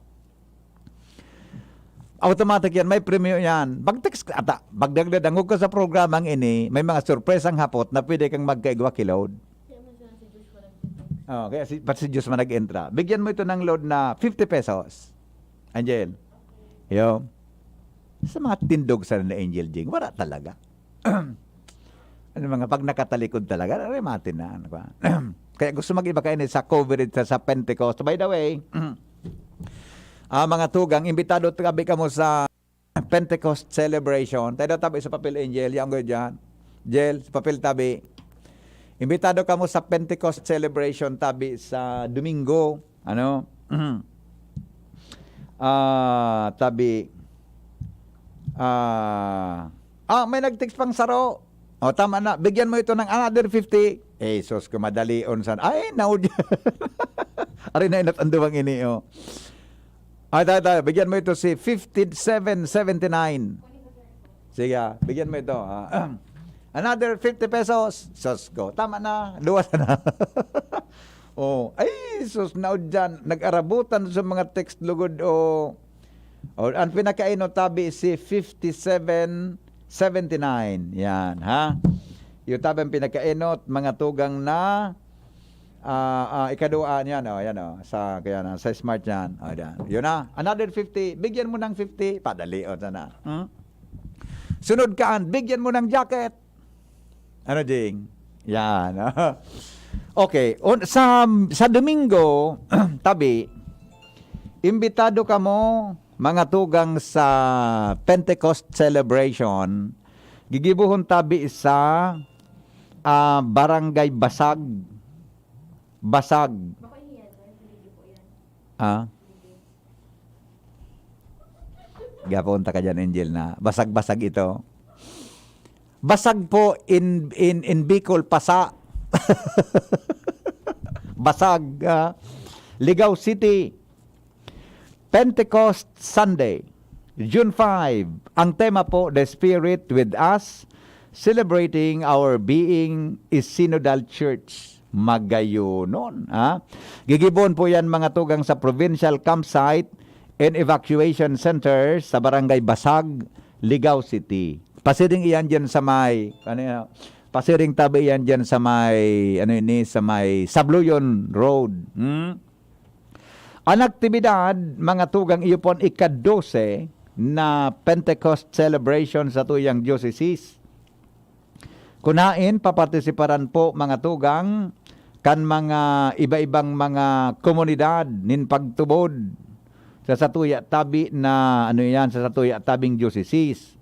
Automatic yan, may premyo yan. Pag-text ka, ata, pagdagdadangog ka sa programang ini, may mga sorpresang hapot na pwede kang magkaigwa ki load. Kaya man sana si Joshua nag-text. Oh, kaya si, pati si Joshua nag-entra. Bigyan mo ito ng load na fifty pesos. Angel. Yo. Sa mga tindog sana ni Angel Jing, wala talaga. Ano mga, pag nakatalikod talaga, remate na. Ano ba? Kaya gusto mag-iba kayo ni sa coverage sa, sa Pentecost. By the way, ah, mga tugang, imbitado tabi kamo sa Pentecost celebration. Tayo daw tabi sa papel, Angel. Yan ko dyan. Jel, sa papel tabi. Imbitado kamo sa Pentecost celebration tabi sa Domingo. Ano? Ah, tabi. Ah, ah, may nag-text pang saro. O, tama na. Bigyan mo ito ng another fifty. Eh, sus, kung madalion san. Ay, naud. Ari na inat ang duwang ini, oh. Ah, tayo, tayo. Bigyan mo ito si fifty-seven seventy-nine. Sige, ah, bigyan mo ito, ah. Another fifty pesos. Sus ko. Tama na. Duwa na. Oh, ay, sus, naud dyan. Nag-arabutan sa mga text lugod, oh. Oh, ang pinakainot tabi si fifty-seven seventy-nine. Yan, ha? Yung tabi ang pinakainot, mga tugang na, ah, ah, ikaduaan yan, oh, yan, oh, sa, kaya na, sa smart yan. Oh, yan. Yun na, another fifty, bigyan mo ng fifty, padali, oh, sana. Hmm? Sunod kaan, bigyan mo ng jacket. Ano, Jing? Yan. Okay. Un-, sa, sa Domingo, tabi, imbitado kamo, mga tugang sa Pentecost celebration, gigibohon tabi sa, ah, Barangay Basag. Basag. Ah? Gapaon ta ka dyan, Angel, na basag-basag ito. Basag po in, in, in Bicol, pasa. Basag, ah. Ligao City. Pentecost Sunday, June five. Ang tema po, The Spirit with Us, celebrating our being is Synodal Church. Magayonon, ha? Gigibon po yan, mga tugang, sa Provincial Campsite and Evacuation Center sa Barangay Basag, Ligao City. Pasiring iyan diyan sa may, ano yan? Pasiring tabi iyan diyan sa may, ano ini, sa may Sabloyon Road. Hmm? An aktibidad, mga tugang, iyo po an ika-dose na Pentecost celebration sa tuyang diocese. Kunain, papartisiparan po, mga tugang, kan mga iba-ibang mga komunidad nin pagtubod sa satuya tabi na, ano yan, sa satuya tabing diocese.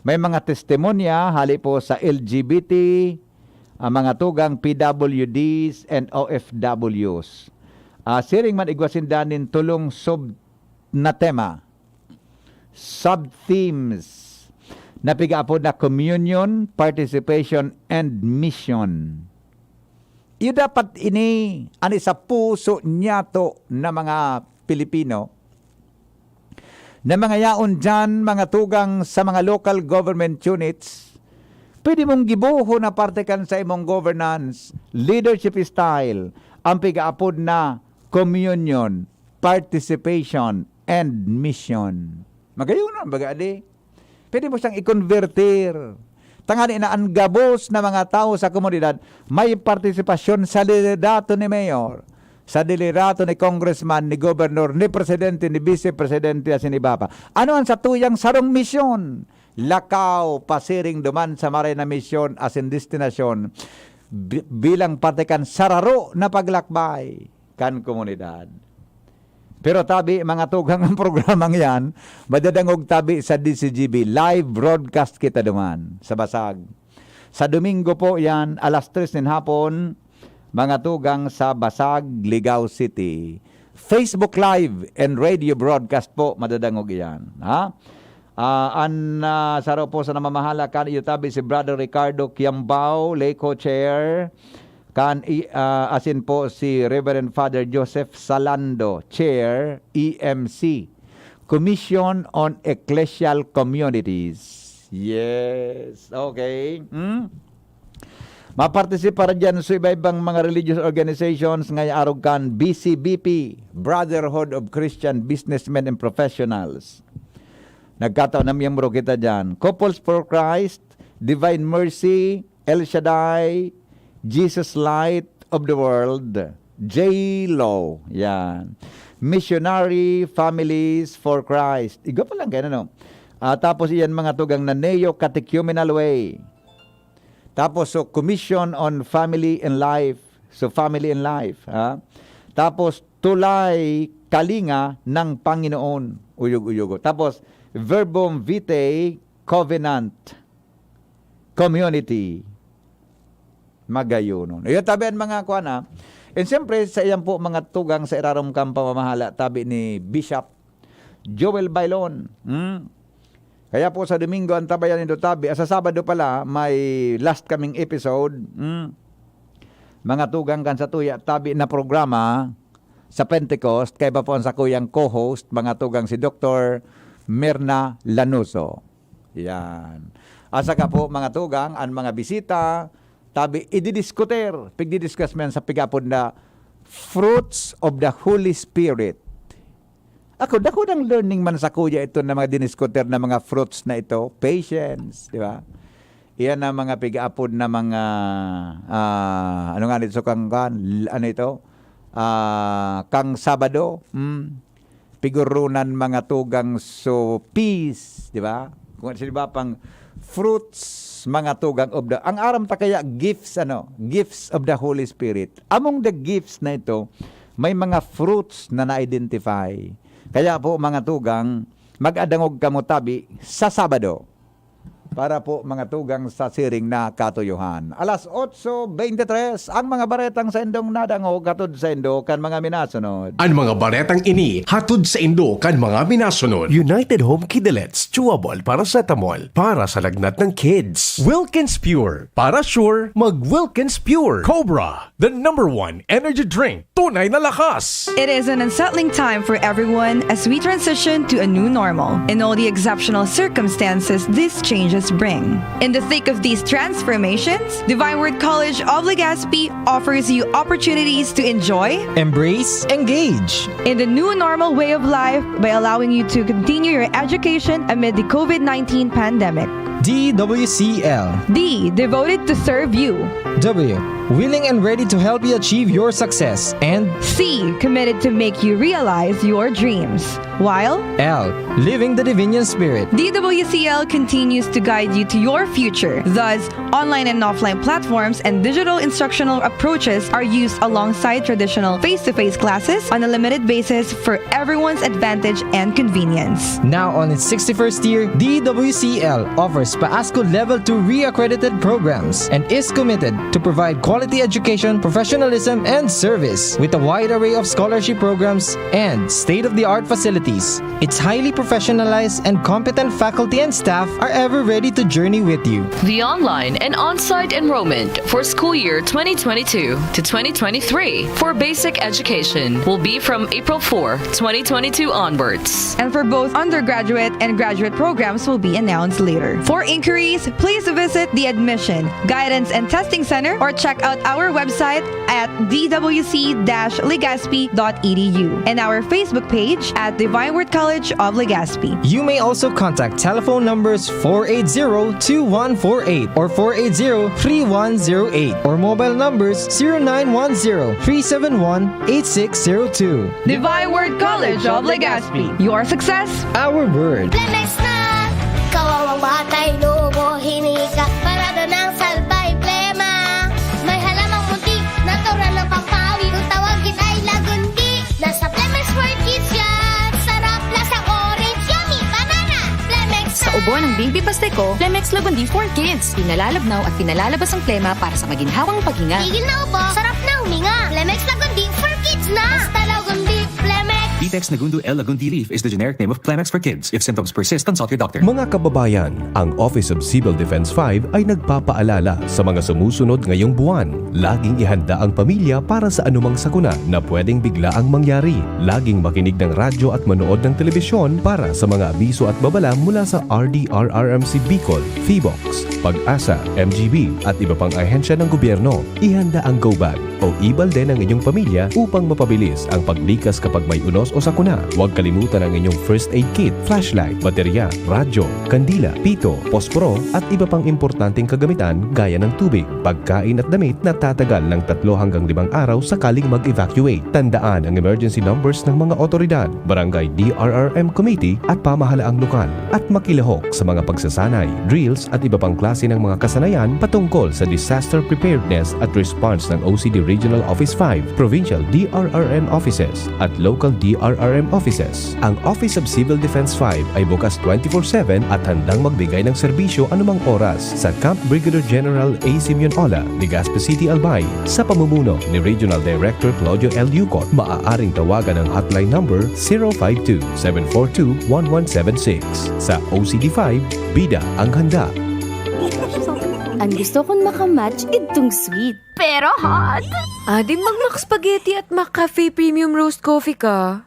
May mga testimonya hali po sa L G B T, ah, mga tugang P W Ds and O F Ws. Ah, siring man igwa sinda nin tolong sub na tema, sub-themes, na pigaapod na communion, participation, and mission. Iyo dapat ini an isa puso niyato na mga Pilipino na mga yaon diyan, mga tugang sa mga local government units, pwede mong gibohon na parte kan sa imong governance, leadership style, ang pigaapod na communion, participation, and mission. Magayon na, baga di. Pwede mo siyang i-convertir. Tangani na an gabos na mga tawo sa komunidad, may partisipasyon sa liderato ni mayor, sa liderato ni congressman, ni gobernador, ni presidente, ni vice presidente, asin iba pa. Ano ang satuyang sarong misyon? Lakaw, pasiring duman sa maray na misyon asin destinasyon, bi-, bilang parte kan sararo na paglakbay kan komunidad. Pero tabi, mga tugang, ang programang yan, madadangog tabi sa D C G B. Live broadcast kita duman sa Basag. Sa Domingo po yan, alas tres nin hapon, mga tugang, sa Basag, Ligao City. Facebook Live and radio broadcast po, madadangog iyan. Ha? Ah, an, ah, saro po sa namamahala kan iyo tabi si Brother Ricardo Kiambao, lay co-chair, kan i-, ah, asin po si Reverend Father Joseph Salando, chair, E M C, Commission on Ecclesial Communities. Yes, okay. Hmm? Mapartisipar diyan sa iba-ibang mga religious organizations ngaya arog kan B C B P, Brotherhood of Christian Businessmen and Professionals. Nagkataon na miyembro kita diyan. Couples for Christ, Divine Mercy, El Shaddai, Jesus Light of the World, J-Lo, yan. Missionary Families for Christ. Igwa pa lang kaya, no? Ah, tapos iyan mga tugang na Neo-Catechumenal Way. Tapos, so, Commission on Family and Life. So, Family and Life, ha? Tapos, Tulay Kalinga ng Panginoon. Uyog-uyogo. Tapos, Verbum Vitae Covenant Community. Magayonon. Iyo, tabi an mga kuwan, ah. And siyempre, sa iyan po, mga tugang sa irarom kan pamamahala, tabi ni Bishop Joel Bailon. Hmm? Kaya po sa Domingo, antabayan nindo tabi. Ah, sa Sabado pala, may last kaming episode. Hmm? Mga tugang kan sa tuya, tabi na programa sa Pentecost, kaiba po ang sakuyang co-host, mga tugang si Doktor Mirna Lanuso. Yan. Asa ka po, mga tugang, ang mga bisita, tabi, ididiskuter, pigdidiscuss man sa pigapod na fruits of the Holy Spirit. Ako, dako ng learning man sa kuya ito na mga diniskuter na mga fruits na ito. Patience, di ba? Iyan ang mga pig-apod na mga, ah, ano nga nito, kang, kan, ano ito? Ah, kang Sabado, hmm, pigurunan mga tugang so peace, di ba? Kung ano, di ba, pang fruits, mga tugang of the, ang aram ta kaya gifts, ano, gifts of the Holy Spirit. Among the gifts na ito, may mga fruits na na-identify. Kaya po, mga tugang, mag-adangog kamo tabi sa Sabado para po, mga tugang, sa siring na katuyohan. Alas otso beintitres, ang mga baretang sa indong nadangog hatod sa indo kan mga minasunod. Ang mga baretang ini hatod sa indo kan mga minasunod. United Home Kidilets Chewable Paracetamol para sa lagnat ng kids. Wilkins Pure, para sure, mag Wilkins Pure. Cobra, the number one energy drink. Tunay na lakas! It is an unsettling time for everyone as we transition to a new normal. In all the exceptional circumstances these changes bring. In the thick of these transformations, Divine Word College of Legazpi offers you opportunities to enjoy, embrace, engage in the new normal way of life by allowing you to continue your education amid the COVID nineteen pandemic. D W C L. D, devoted to serve you. W, willing and ready to help you achieve your success. And C, committed to make you realize your dreams. While L, living the Divinian Spirit. D W C L continues to guide you to your future. Thus, online and offline platforms and digital instructional approaches are used alongside traditional face-to-face classes on a limited basis for everyone's advantage and convenience. Now on its sixty-first year, D W C L offers PASCU Level two re-accredited programs and is committed to provide quality education, professionalism, and service. With a wide array of scholarship programs and state-of-the-art facilities, its highly professionalized and competent faculty and staff are ever ready to journey with you. The online and on-site enrollment for school year twenty twenty-two to twenty twenty-three for basic education will be from April fourth, twenty twenty-two onwards. And for both undergraduate and graduate programs will be announced later. For inquiries, please visit the Admission, Guidance and Testing Center or check out our website at d w c dash legazpi dot e d u and our Facebook page at Divine Word College of Legazpi. You may also contact telephone numbers four eight zero two one four eight or four eight zero three one zero eight or mobile numbers zero nine one zero three seven one eight six zero two. Divine Word College of Legazpi. Your success, our word. Plemex na! Kawawang batay, lobo, hinika, parada ng salbay, plema. May halamang munti, natural ng pampawi. Kung tawagin ay lagundi, nasa Plemex for Kids yan. Sarap, lasang orange, yummy, banana. Plemex Sa na! Ubo ng Baby Pasteco, Plemex Lagundi for Kids. Pinalalabnaw at pinalalabas ang plema para sa maginhawang paghinga. Tigil na ubo, sarap na huminga. Plemex Lagundi for Kids na! Basta Lagundi, Plemex! Vitex Nagundo L Lagundi Leaf is the generic name of Plemex for Kids. If symptoms persist, consult your doctor. Mga kababayan, ang Office of Civil Defense five ay nagpapaalala sa mga sumusunod ngayong buwan. Laging ihanda ang pamilya para sa anumang sakuna na pwedeng biglaang mangyari. Laging makinig ng radyo at manood ng telebisyon para sa mga abiso at babala mula sa R D R R M C Bicol, PHIVOLCS, PAGASA, M G B at iba pang ahensya ng gobyerno. Ihanda ang go bag o e-balde ng inyong pamilya upang mapabilis ang paglikas kapag may unos o sakuna. Huwag kalimutan ang inyong first aid kit, flashlight, baterya, radyo, kandila, pito, posporo at iba pang importanteng kagamitan gaya ng tubig, pagkain at damit na tatagal ng tatlo hanggang limang araw sakaling mag-evacuate. Tandaan ang emergency numbers ng mga otoridad, barangay D R R M committee at pamahalaang lokal, at makilahok sa mga pagsasanay, drills at iba pang klase ng mga kasanayan patungkol sa disaster preparedness at response ng O C D Regional Office five, Provincial D R R M Offices at Local D R R M Offices. Ang Office of Civil Defense five ay bukas twenty-four seven at handang magbigay ng serbisyo anumang oras sa Camp Brigadier General A. Simeon Ola, Legazpi City, Albay, sa pamumuno ni Regional Director Claudio L. Yucot. Maaaring tawagan ang hotline number zero five two, seven four two, one one seven six. Sa O C D five, bida ang handa. Ang gusto kong makamatch, idtong sweet. Pero hot. Ah, di mag-Mac Spaghetti at Mac Cafe Premium Roast Coffee ka.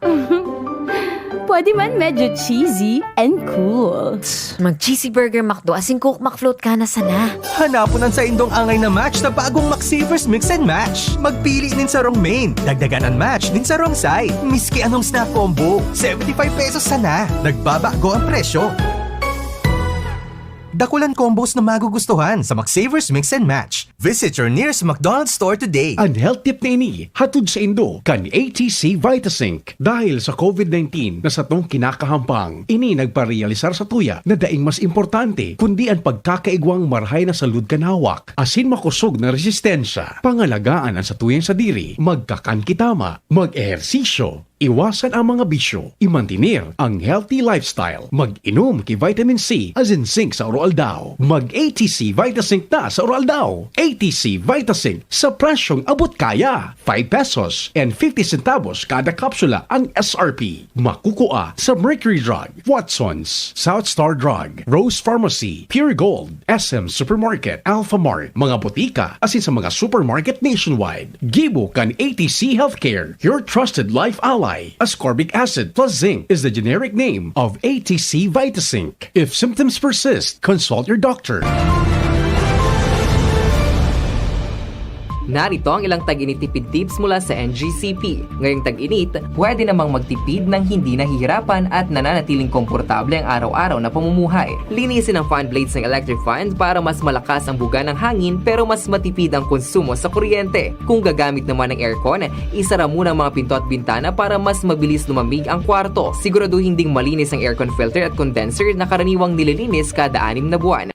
Pwede man medyo cheesy and cool. Mag-cheesy burger McDo asin Coke McFloat ka na sana. Hanapon an saindong angay na match sa bagong McSavers Mix and Match. Magpili nin sarong main, dagdagan an match nin sarong side. Miski anong snack combo, seventy-five pesos sana. Nagbabago ang presyo. Dakulan combos na magugustuhan sa McSavers Mix and Match. Visit your nearest McDonald's store today. An health tip na ini hatod saindo kan A T C Vitazinc. Dahil sa COVID nineteen na satong kinakahampang, ini nagparealisar satuya na daing mas importante kundi an pagkakaigwang marahay na salud kan hawak asin makosog na resistensya. Pangalagaan an satuyang sadiri, magkakan ki tama, mag-ehersisyo, iwasan ang mga bisyo, imantener ang healthy lifestyle, mag-inom ki vitamin C asin zinc sa aroaldaw. Mag-A T C Vitazinc na sa aroaldaw. A T C Vitazinc sa presyong abot kaya. Five pesos and fifty centavos kada kapsula ang S R P. Makukua sa Mercury Drug, Watson's, South Star Drug, Rose Pharmacy, Pure Gold, S M Supermarket, Alphamart, mga botika, asin sa mga supermarket nationwide. Gibo kan A T C Healthcare, your trusted life ally. Ascorbic acid plus zinc is the generic name of A T C Vitazinc. If symptoms persist, consult your doctor. Narito ang ilang tag-init tipid tips mula sa N G C P. Ngayong tag-init, pwede namang magtipid nang hindi nahihirapan at nananatiling komportable ang araw-araw na pamumuhay. Linisin ang fan blades ng electric fan para mas malakas ang buga ng hangin pero mas matipid ang konsumo sa kuryente. Kung gagamit naman ng aircon, isara muna ang mga pinto at bintana para mas mabilis lumamig ang kwarto. Siguraduhin ding malinis ang aircon filter at condenser na karaniwang nililinis kada anim na buwan.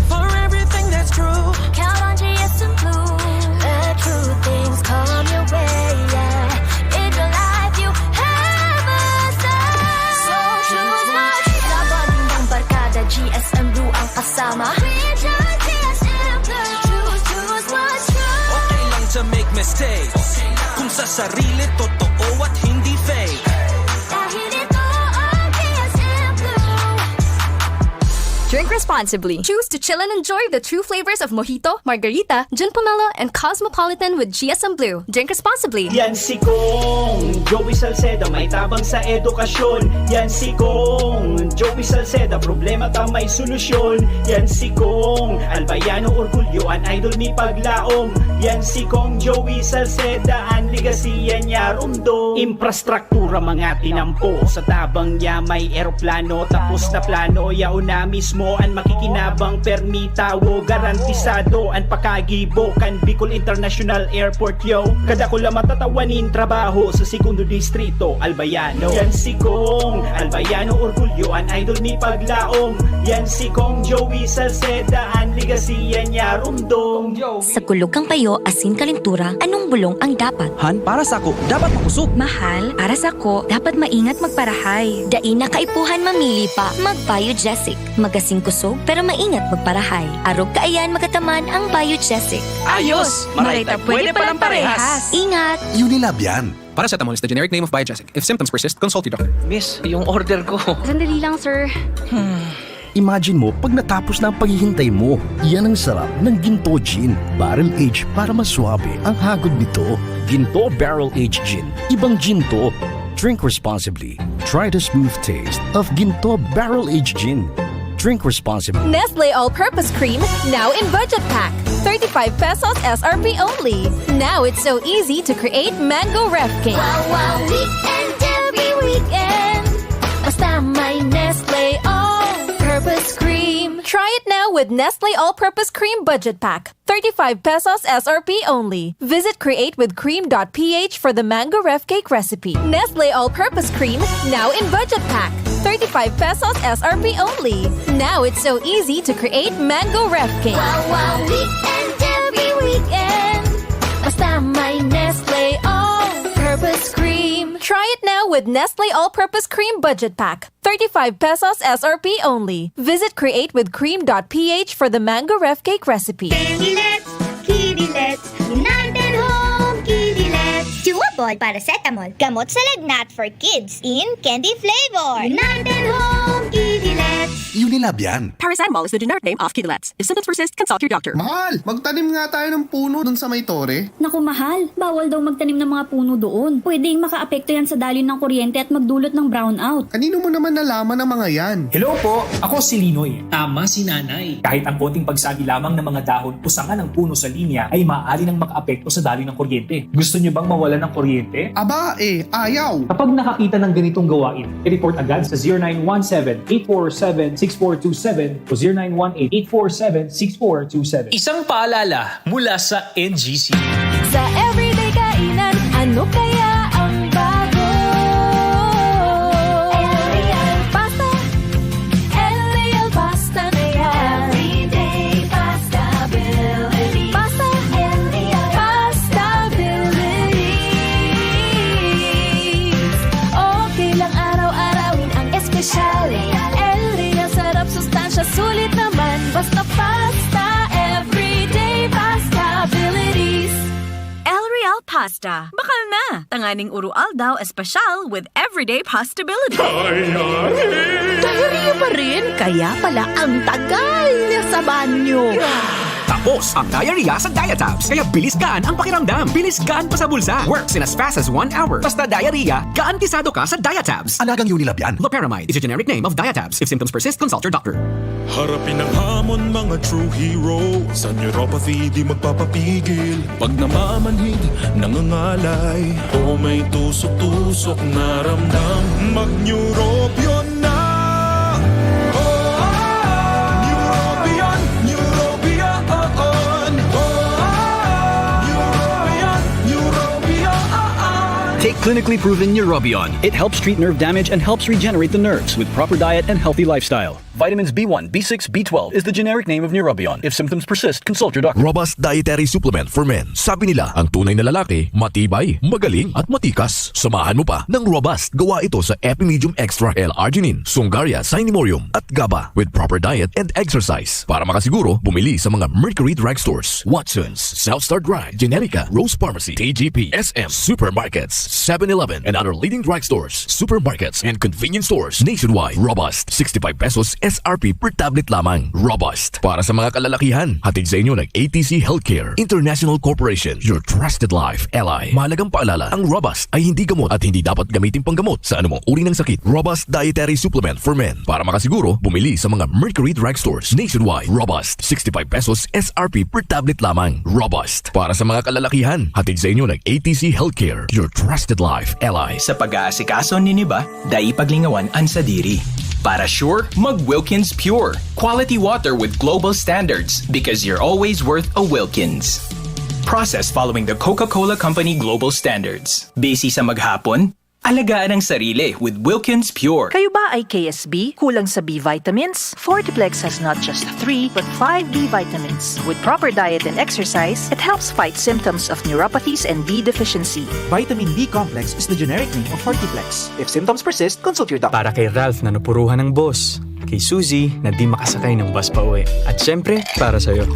For everything that's true, count on G S M Blue. The true things come your way, yeah. In your life, you have a say. So choose what Sa bonding ng barkada, G S M Blue ang kasama. We choose G S M Blue. Choose, choose what's true. Okay lang to make mistakes. Kung sa sarili, totoo at hindi fake. Dahil ito ang G S M Blue. Drink responsibly. Choose to chill and enjoy the true flavors of mojito, margarita, gin pomelo, and cosmopolitan with G S M Blue. Drink responsibly. Yan si Kong Joey Salceda, may tabang sa edukasyon. Yan si Kong Joey Salceda, problema ta may solusyon. Yan si Kong Albayano, orgulyo an idol mi paglaom. Yan si Kong Joey Salceda, an legacy yan niya rumdo. Infrastruktura mga tinampo, sa tabang niya may eroplano. Tapos na plano, yaon na mismo an makikinabang. Permi tawo, garantisado an pakagibo kan Bicol International Airport, yo. Kadakula matatawa nin trabaho sa segundo distrito, Albayano. Yan si Kong Albayano, orgulyo an idol mi paglaom. Yan si Kong Joey Salceda, an legacy yan niya rumdom. Sa kulog kan payo asin kalintura, anong bulong ang dapat? Han, para sako, dapat makosog. Mahal, para sako, dapat maingat magparahay. Dai na kaipuhan mamili pa, mag-Biogesic. Magasin kosog, pero maingat magparahay. Arog kaiyan magataman ang Biogesic. Ayos! Maray ta pwede palang parehas! Ingat! Unilab yan. Paracetamol is the generic name of Biogesic. If symptoms persist, consult your doctor. Miss, yung order ko. Sandali lang, sir. Imagine mo pag natapos na ang paghihintay mo. Yan ang sarap ng Ginto Gin. Barrel aged para mas suabe ang hagod nito. Ginto Barrel Aged Gin. Ibang gin to. Drink responsibly. Try the smooth taste of Ginto Barrel Aged Gin. Drink responsibly. Nestle All-Purpose Cream, now in budget pack. Thirty-five pesos S R P only. Now it's so easy to create mango ref cake. Wow, wow, weekend every weekend. Basta may Nestle All-Purpose Cream. Try it now with Nestle All-Purpose Cream Budget Pack. Thirty-five pesos S R P only. Visit createwithcream dot P H for the mango ref cake recipe. Nestle All-Purpose Cream, now in budget pack. Thirty-five pesos S R P only. Now it's so easy to create mango ref cake. Wow, wow, weekend every weekend. Basta may Nestle All-Purpose Cream. Try it now with Nestle All-Purpose Cream Budget Pack. Thirty-five pesos S R P only. Visit createwithcream dot P H for the mango ref cake recipe. Kidilets, Kidilets, United Home Kidilets. Chewable paracetamol, gamot sa lagnat for kids in candy flavor. United Home Kidilets. Unilab yan. Paracetamol is the generic name of Kidilets. If symptoms persist, consult your doctor. Mahal, magtanim nga tayo ng puno dun sa may tore. Naku mahal, bawal daw magtanim ng mga puno doon. Pwedeng makaapekto yan sa daloy ng kuryente at magdulot ng brownout. Kanino mo naman nalaman ang mga yan? Hello po, ako si Linoy. Tama si Nanay. Kahit ang konting pagsabi lamang ng mga dahon o sanga ng puno sa linya ay maaari nang makaapekto sa daloy ng kuryente. Gusto niyo bang mawalan ng kuryente? Aba eh, ayaw! Kapag nakakita ng ganitong gawain, i-report agad sa zero nine one seven, eight four seven, six four two seven o zero nine one eight, eight four seven, six four two seven. Isang paalala mula sa N G C. Sa everyday kainan, ano kaya ang bago? L Real Pasta. L Real Pasta na yan. Everyday pasta ability. Pasta. L Real Pasta abilities. Okay lang araw-arawin ang espesyal. L Real sarap, sustansya, sulit naman. Basta pasta, everyday pasta abilities. El Real Pasta. Bakal na! Tanganing urual daw espesyal with everyday pastability. Diarrhea pa rin, kaya pala ang tagal niya sa banyo. Tapos ang diarrhea sa Diatabs. Kaya bilis gaan ang pakiramdam. Bilis gaan pa sa bulsa. Works in as fast as one hour. Basta diarrhea, gaan kisado ka sa Diatabs. Alagang Unilab yan. Loperamide is a generic name of Diatabs. If symptoms persist, consult your doctor. Harapin ang hamon, mga true hero. Sa neuropathy, di magpapapigil. Pag namamanhid, nangangalay, o may tusok-tusok na ramdam, mag-Neurobion na! Oh, Neurobion, Neurobion, oh, oh. Neurobion, Neurobion, oh, oh. Take clinically proven Neurobion. It helps treat nerve damage and helps regenerate the nerves with proper diet and healthy lifestyle. Vitamins B one, B six, B twelve is the generic name of Neurobion. If symptoms persist, consult your doctor. Robust dietary supplement for men. Sabi nila, ang tunay na lalaki, matibay, magaling, at matikas. Samahan mo pa ng Robust. Gawa ito sa Epimedium Extra L-arginine, Sungaria, Cinemorium, at GABA with proper diet and exercise. Para makasiguro, bumili sa mga Mercury Drugstores, Watson's, South Star Drug, Generica, Rose Pharmacy, T G P, S M, supermarkets, seven eleven, and other leading drugstores, supermarkets, and convenience stores nationwide. Robust, sixty-five pesos S R P per tablet lamang. Robust. Para sa mga kalalakihan, hatid sa inyo ng A T C Healthcare International Corporation, your trusted life ally. Mahalagang paalala, ang Robust ay hindi gamot at hindi dapat gamitin panggamot sa anumang uri ng sakit. Robust Dietary Supplement for Men. Para makasiguro, bumili sa mga Mercury Drugstores nationwide. Robust, sixty-five pesos S R P per tablet lamang. Robust. Para sa mga kalalakihan, hatid sa inyo ng A T C Healthcare, your trusted life ally. Sa pag-aasikaso nin iba, dai paglingawan an sadiri. Para sure, mag Wilkins Pure. Quality water with global standards, because you're always worth a Wilkins. Processed following the Coca-Cola Company global standards. Busy sa maghapon? Alagaan ang sarili with Wilkins Pure. Kayo ba ay K S B? Kulang sa B vitamins? Fortiplex has not just three, but five B vitamins. With proper diet and exercise, it helps fight symptoms of neuropathies and B deficiency. Vitamin B complex is the generic name of Fortiplex. If symptoms persist, consult your doctor. Para kay Ralph na napuruhan ng boss. Kay Suzy na di makasakay ng bus pa uwi. At syempre, para sa'yo.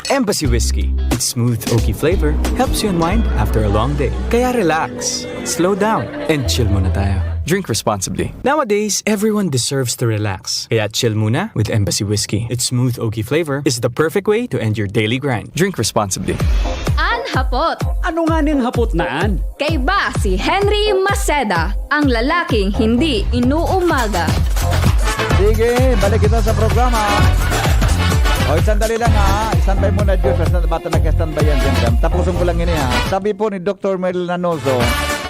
Embassy Whiskey. Its smooth, oaky flavor helps you unwind after a long day. Kaya relax, slow down, and chill muna tayo. Drink responsibly. Nowadays, everyone deserves to relax. Kaya chill muna with Embassy Whiskey. Its smooth, oaky flavor is the perfect way to end your daily grind. Drink responsibly. An hapot. Ano nga ning hapot na an? Kaiba si Henry Maceda, ang lalaking hindi inuumaga. Sige, balik kita sa programa. O, sandali lang ha. Standby muna, Diyos. Basta bata nagka-standby yan, siyempre. Tapusin ko lang ini ha. Sabi po ni Doktor Mel Nanoso,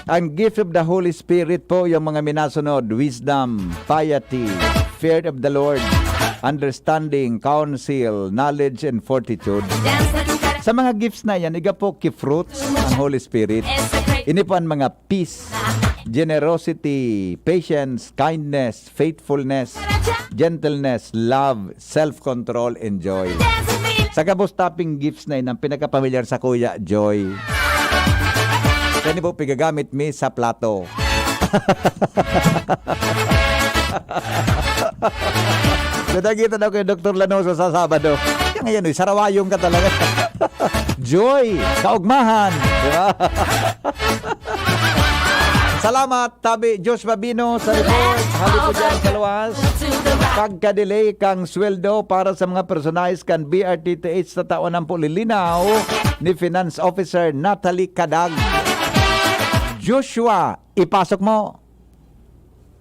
ang gift of the Holy Spirit po yung mga minasunod, wisdom, piety, fear of the Lord, understanding, counsel, knowledge, and fortitude. Sa mga gifts na yan, iga po ki-fruits ang Holy Spirit. Ini po ang mga peace, generosity, patience, kindness, faithfulness, gentleness, love, self-control, and joy. Sa gabos taping gifts na yan, ang pinakapamilyar sa kuya, joy. Kani po pigagamit mi sa plato. Nadagita daw kay Doktor Lanoso sa Sabado. Kaya ngayon, eh, sarawayong ka talaga. Joy, kaugmahan. Di ba? Salamat, Tabi Josh Babino sa report. Hali po dyan sa luwas. Pagka-delay kang sweldo para sa mga personahe kan B R T T H sa taon ng pulilinaw ni Finance Officer Natalie Kadag. Joshua, ipasok mo.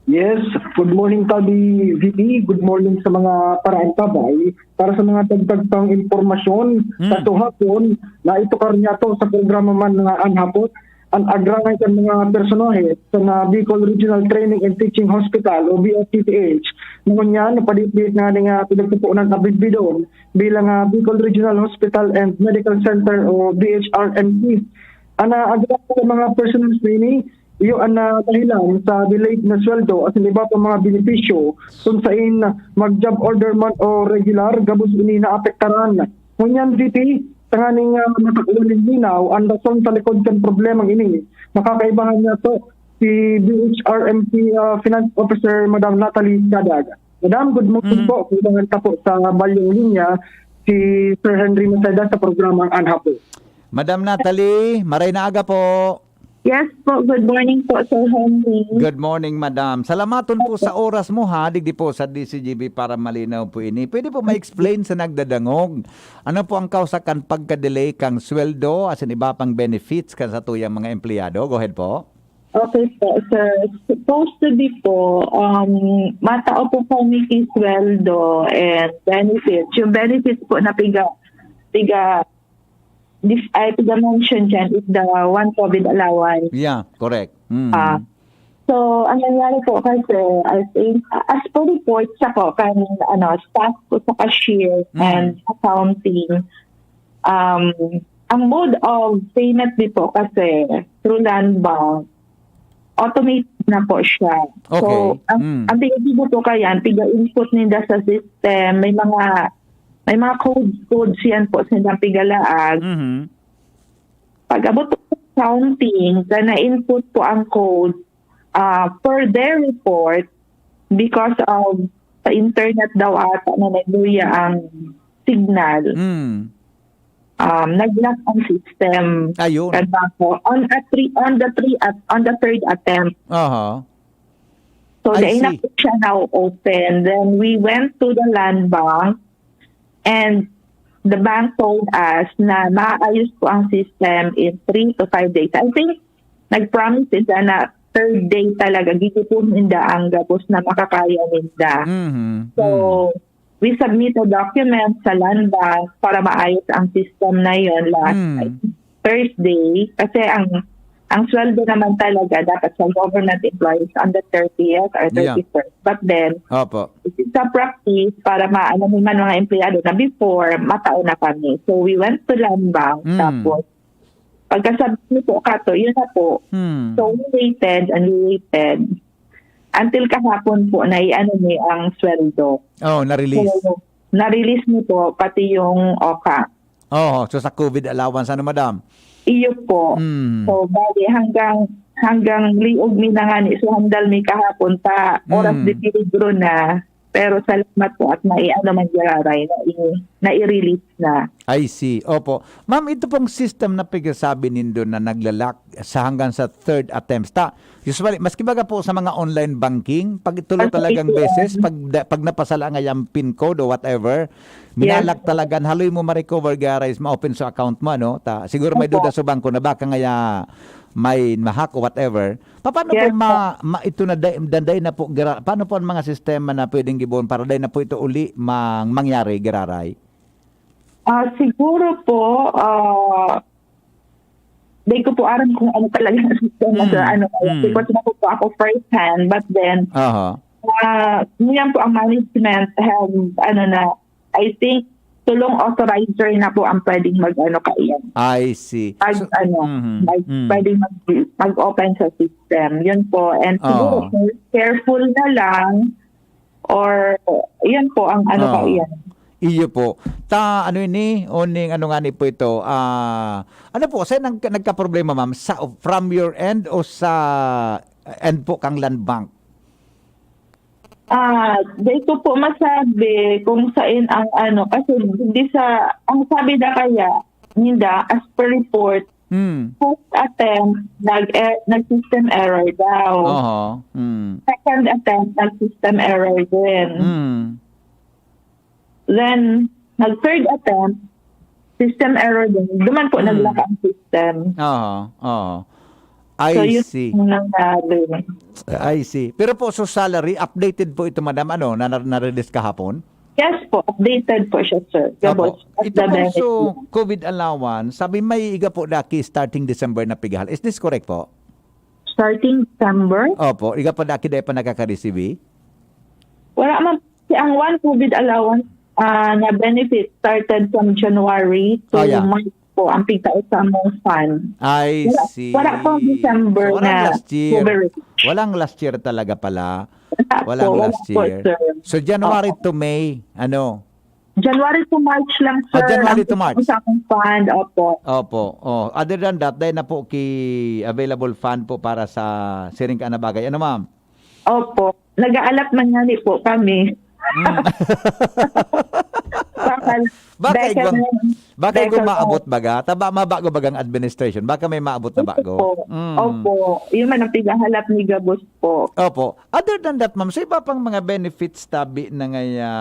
Yes, good morning, Tabi V P. Good morning sa mga paraantabay. Para sa mga dagdag pang impormasyon, hmm. Sa tuhapon, na itukar niya to sa programa man nga An Hapot, ang agraman kan mga personahe sa nga Bicol Regional Training and Teaching Hospital o B R T T H. Ngunyan, padipit nga ni nga pinagpupunan na bidbidon bilang nga Bicol Regional Hospital and Medical Center o B H R M C. Ang agraman sa mga personahe ini, iyo ang dahilan sa delayed na sweldo asin iba pa mga benepisyo kun sain mag-job order man o regular, gabos ini naapektaran. Ngunyan, V P, tanganing uh, matakwan nin linaw ang rason sa likod kan problemang ini, makakaibahan niya to si B H R M C uh, Finance Officer Madam Natalie Cadag. Madam, good morning mm. po. Kailangan ka po sa balyong linya si Sir Henry Maceda sa programang An Hapot. Madam Natalie, maray na aga po. Yes po, good morning po, Sir Henry. Good morning, madam. Salamaton po sa oras mo, ha, digdi po sa D C G B para malinaw po ini. Pwede po ma-explain sa nagdadangog, ano po ang kausa kan pagka-delay kang sweldo, asin iba pang benefits kan satuyang mga empleyado? Go ahead po. Okay po, sir. Supposed to be po, um, matao po kami ki sweldo and benefits. Yung benefits po na piga, piga, dis-, ay, piga-mention dyan is the one COVID allowance. Yeah, correct. Mm. Ah, so, ang nangyari po kasi, I think, as per reports ako, kan, ano, staff ko sa cashier Mm. and accounting, um, ang mode of payment din po kasi through Land Bank, automated na po siya. Okay. So, ang, Mm. ang pinagbubuto ka yan, piga-input ninda sa system, may mga, may mga codes, codes yan po silang pigalaag. Mhm. Pag-abot po sa accounting, na na-input po ang code, ah, per their report, because of sa internet daw ata na nagluya ang signal. Mm. Um, nag-lock ang system. Ayun. Kaya po, on a three, on the three at, on the third attempt. Aha. So, I dai na see. po siya now open. Then, we went to the Land Bank and the bank told us na maayos po ang system in three to five days. I think, nag-promise sila na third day talaga, gigipon ninda ang gabos na makakaya ninda. Mhm. So, Mm. we submitted documents sa Land Bank para maayos ang system na yon last Mm. Thursday. Kasi ang, ang sweldo naman talaga dapat sa government employees on the thirtieth or Yeah. thirty-first. But then, Opo. sa practice, para maano naman mga empleyado na before, matao na kami. So, we went to Land Bank, Mm. tapos, pagkasabot niyo po kato, yun na po. Hmm. So, we waited and we waited. Until kahapon po, naiano ni ang sweldo. Oh, na-release. So, na-release ni po, pati yung oka. Oh, so sa COVID allowance, ano, madam? Iyo po. Hmm. So, bali, hanggang, hanggang liog mi na nga ni, so, handal mi kahapon pa, oras Hmm. de peligro na. Pero salamat po at naiano man giraray, nai-, nai-release na. I see. Opo. Ma'am, ito pong system na pigsasabi nindo na naglalak sa hanggang sa third attempt. Ta, usually, maski baga po sa mga online banking, pag tulo Pag talagang A T M. beses, pag da-, pag napasala nga yung pin code o whatever, Yes. minalak talaga, haloy mo ma-recover, giraray, ma-open sa account mo, ano? Ta, siguro may Opo. duda sa bangko na baka nga ya-, may ma-hack o whatever. Pa-, paano po Yes, ma-, po. ma-, ito na day-, danday na po, gira-, paano po ang mga sistema na pwedeng gibohon para day na po ito uli mang-, mangyari, giraray? Ah, siguro po, ah, di ko po aram kung ano talaga ang sistema sa Mm, ano, mm. because na po, po ako first hand, but then, Aha. ah, yan po ang management have, ano na, I think, tulong authorizer na po ang pwedeng mag-ano kaiyan. I see. Pag So, ano, mhm, mag-, mm. pwedeng mag-, mag-open sa system. Yun po. And siguro, Oo. care-, careful na lang or, yun po ang ano Oo. kaiyan. Iyo po. Ta, ano ini? Oning ano nga ni po ito? Ah, ano po, saan nag-, nagkaproblema, ma'am? Sa, from your end o sa end po kang Land Bank? Ah, di ko po masabi kung saan ang ano, kasi di sa, ang sabi na kaya, ninda, as per report, Hmm. first attempt, nag-, eh, nag-system error daw. Oho. Hmm. Second attempt, nag-system error din. Hmm. Then, nag-third attempt, system error din. Duman po Hmm. nag-lock ang system. Oo, oo. I So, yun see. ang nangyari. I see. Pero po, so salary, updated po ito, madam, ano, na, na, na-release kahapon? Yes po, updated po siya, sir. Opo. Gabos, at Ito the pong so benefit. COVID allowance, sabi may iga po daki starting December na pigahal. Is this correct po? Starting December? Opo, iga pa daki dai pa nakaka-receive? Wala man. Kasi ang one COVID allowance, ah, na benefit started from January to Oh, yeah. March po, ang pigtaas sa among fund. I Wala, see. wala pang December So, walang na last year. coverage. Walang last year talaga pala. Wala Walang po, wala last po, year. sir. So, January Opo. to May, ano? January to March lang, Ah, sir, January ang to March. sa among fund. Opo. Opo. Oh, other than that, dai na po ki available fund po para sa siring ka na bagay. Ano, ma'am? Opo. Nag-aalat man nga ni po kami. Mm. Baka igwang, baka igwang maabot baga, ta ba, mabago bagang administration, baka may maabot na bago. Opo. Mm. Opo. Yun man ang pighahalap mi gabos po. Opo. Other than that, ma'am, so iba pang mga benefits tabi na ngaya,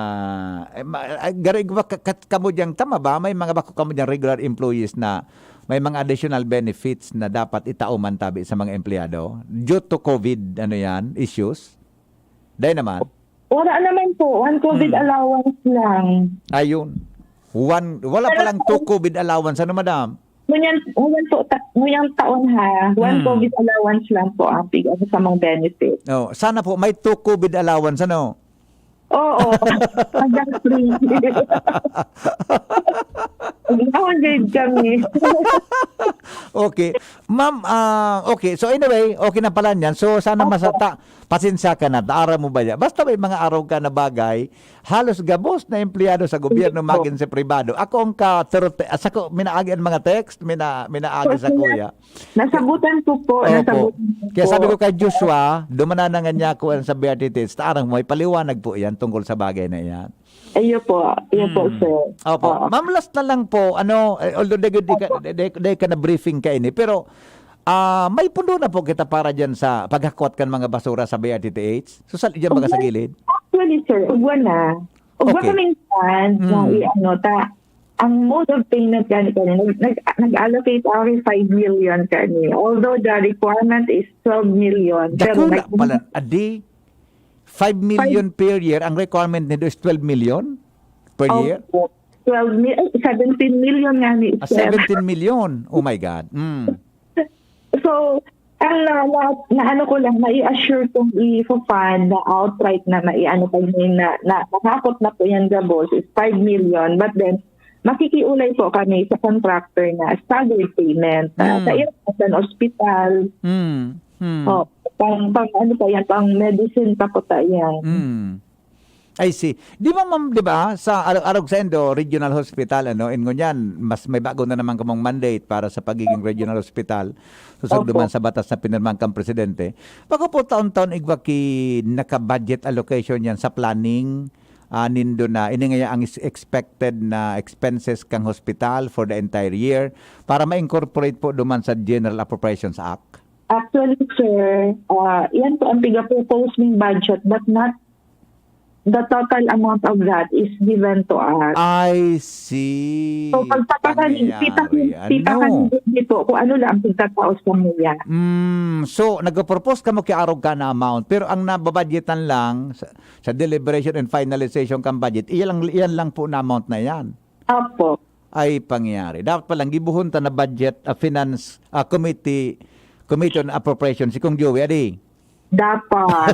eh, ma-, ah, garo igwa ka-, kat-, kamo diyang, tama ba? May mga bako kamo diyang regular employees na may mga additional benefits na dapat itao man tabi sa mga empleyado due to COVID, ano yan, issues? Dai naman? Wala naman po. One COVID Hmm. allowance lang. Ayun. One, wala Pero palang two COVID allowance. Ano, madam? Ngunyan, ngunyan po, ta-, nguyang taon ha, one Hmm. COVID allowance lang po ang pig-, ano, sa mga benefits. Oh, sana po may two COVID allowance, ano? Oo. Hanggang free. Nag-downgrade kami. Okay. Ma'am, ah, okay. So anyway, okay na pala niyan. So sana Opo. masata, pasensya ka na, ta aram mo ba yan? Basta may mga arog ka na bagay, halos gabos na empleyado sa gobyerno Opo. magin sa pribado. Ako ang ka, thirty, ah, sa ko, minaagi ang mga text, mina-, minaagi sa Opo. kuya. Nasabutan ko po, Opo. nasabutan ko Kaya po. sabi ko kay Joshua, dumanan na nga niya ako sa B R T T, ta aram mo, may paliwanag po yan tungkol sa bagay na yan. Iyo po, iyo po, Hmm. sir. Opo. Oo. Ma'am, last na lang po, ano, eh, although di, di ka, Opo. di, di, di ka na briefing ka ini, pero, ah, may pundo na po kita para dyan sa paghakwat kan mga basura sa B R T T H? So, sa, dyan baga sa Ugwan, gilid? actually, sir, ugwan na. Ugwan Okay. kaming plan na Hmm. i-ano, ta, ang mode of payment gani kami, nag-, nag-, nag-allocate ako ng five million kani. Although the requirement is twelve million, pero Dakula nag- pala, adi, five million per year, ang requirement nito is twelve million per year? Opo. Twelve mil, ay, seventeen million nga ni Ah, sir. seventeen million. Oh my God. Mm. So, ang na, na, na ano ko lang, mai-assure kong i-fund na outright na maiano pag may na, na, nahakot na po yan gabos is five million. But then, makikiulay po kami sa contractor na staggered payment. Ah, Mm. sa iyo, sa hospital. Mm. Mm. Oh, pang, pang ano pa yan, pang medicine pa po ta yan. Mm. I see. Di ba, ma'am, di ba, sa Ar-, Arog Saindo Regional Hospital, ano, in ngunyan, mas may bago na naman kamong mandate para sa pagiging regional hospital. Susog Opo. duman sa batas na pinirmahan kang presidente. Bako po taon-taon igwa ki naka-budget allocation yan sa planning, ah, nindo na. Ini ngaya ang is-, expected na expenses kang hospital for the entire year para ma-incorporate po duman sa General Appropriations Act. Actually, sir, ah, yan po ang piga-propose ning budget, but not the total amount of that is given to us. I see. So, pagpapakali-, Pangyayari, pipaki-, ano? pipakalibre po kung ano lang ang pagkatao sa muya. Mm, so, nagpo-propose kamo ki arog ka na amount, pero ang nababadgetan lang sa, sa deliberation and finalization kang budget, iyan lang, iyan lang po na amount na yan. Opo. Ay, pangyayari. Dapat palang gibuhon ta na budget, ah, finance, ah, committee, committee on appropriation, si Kong Joey, adi? Dapat.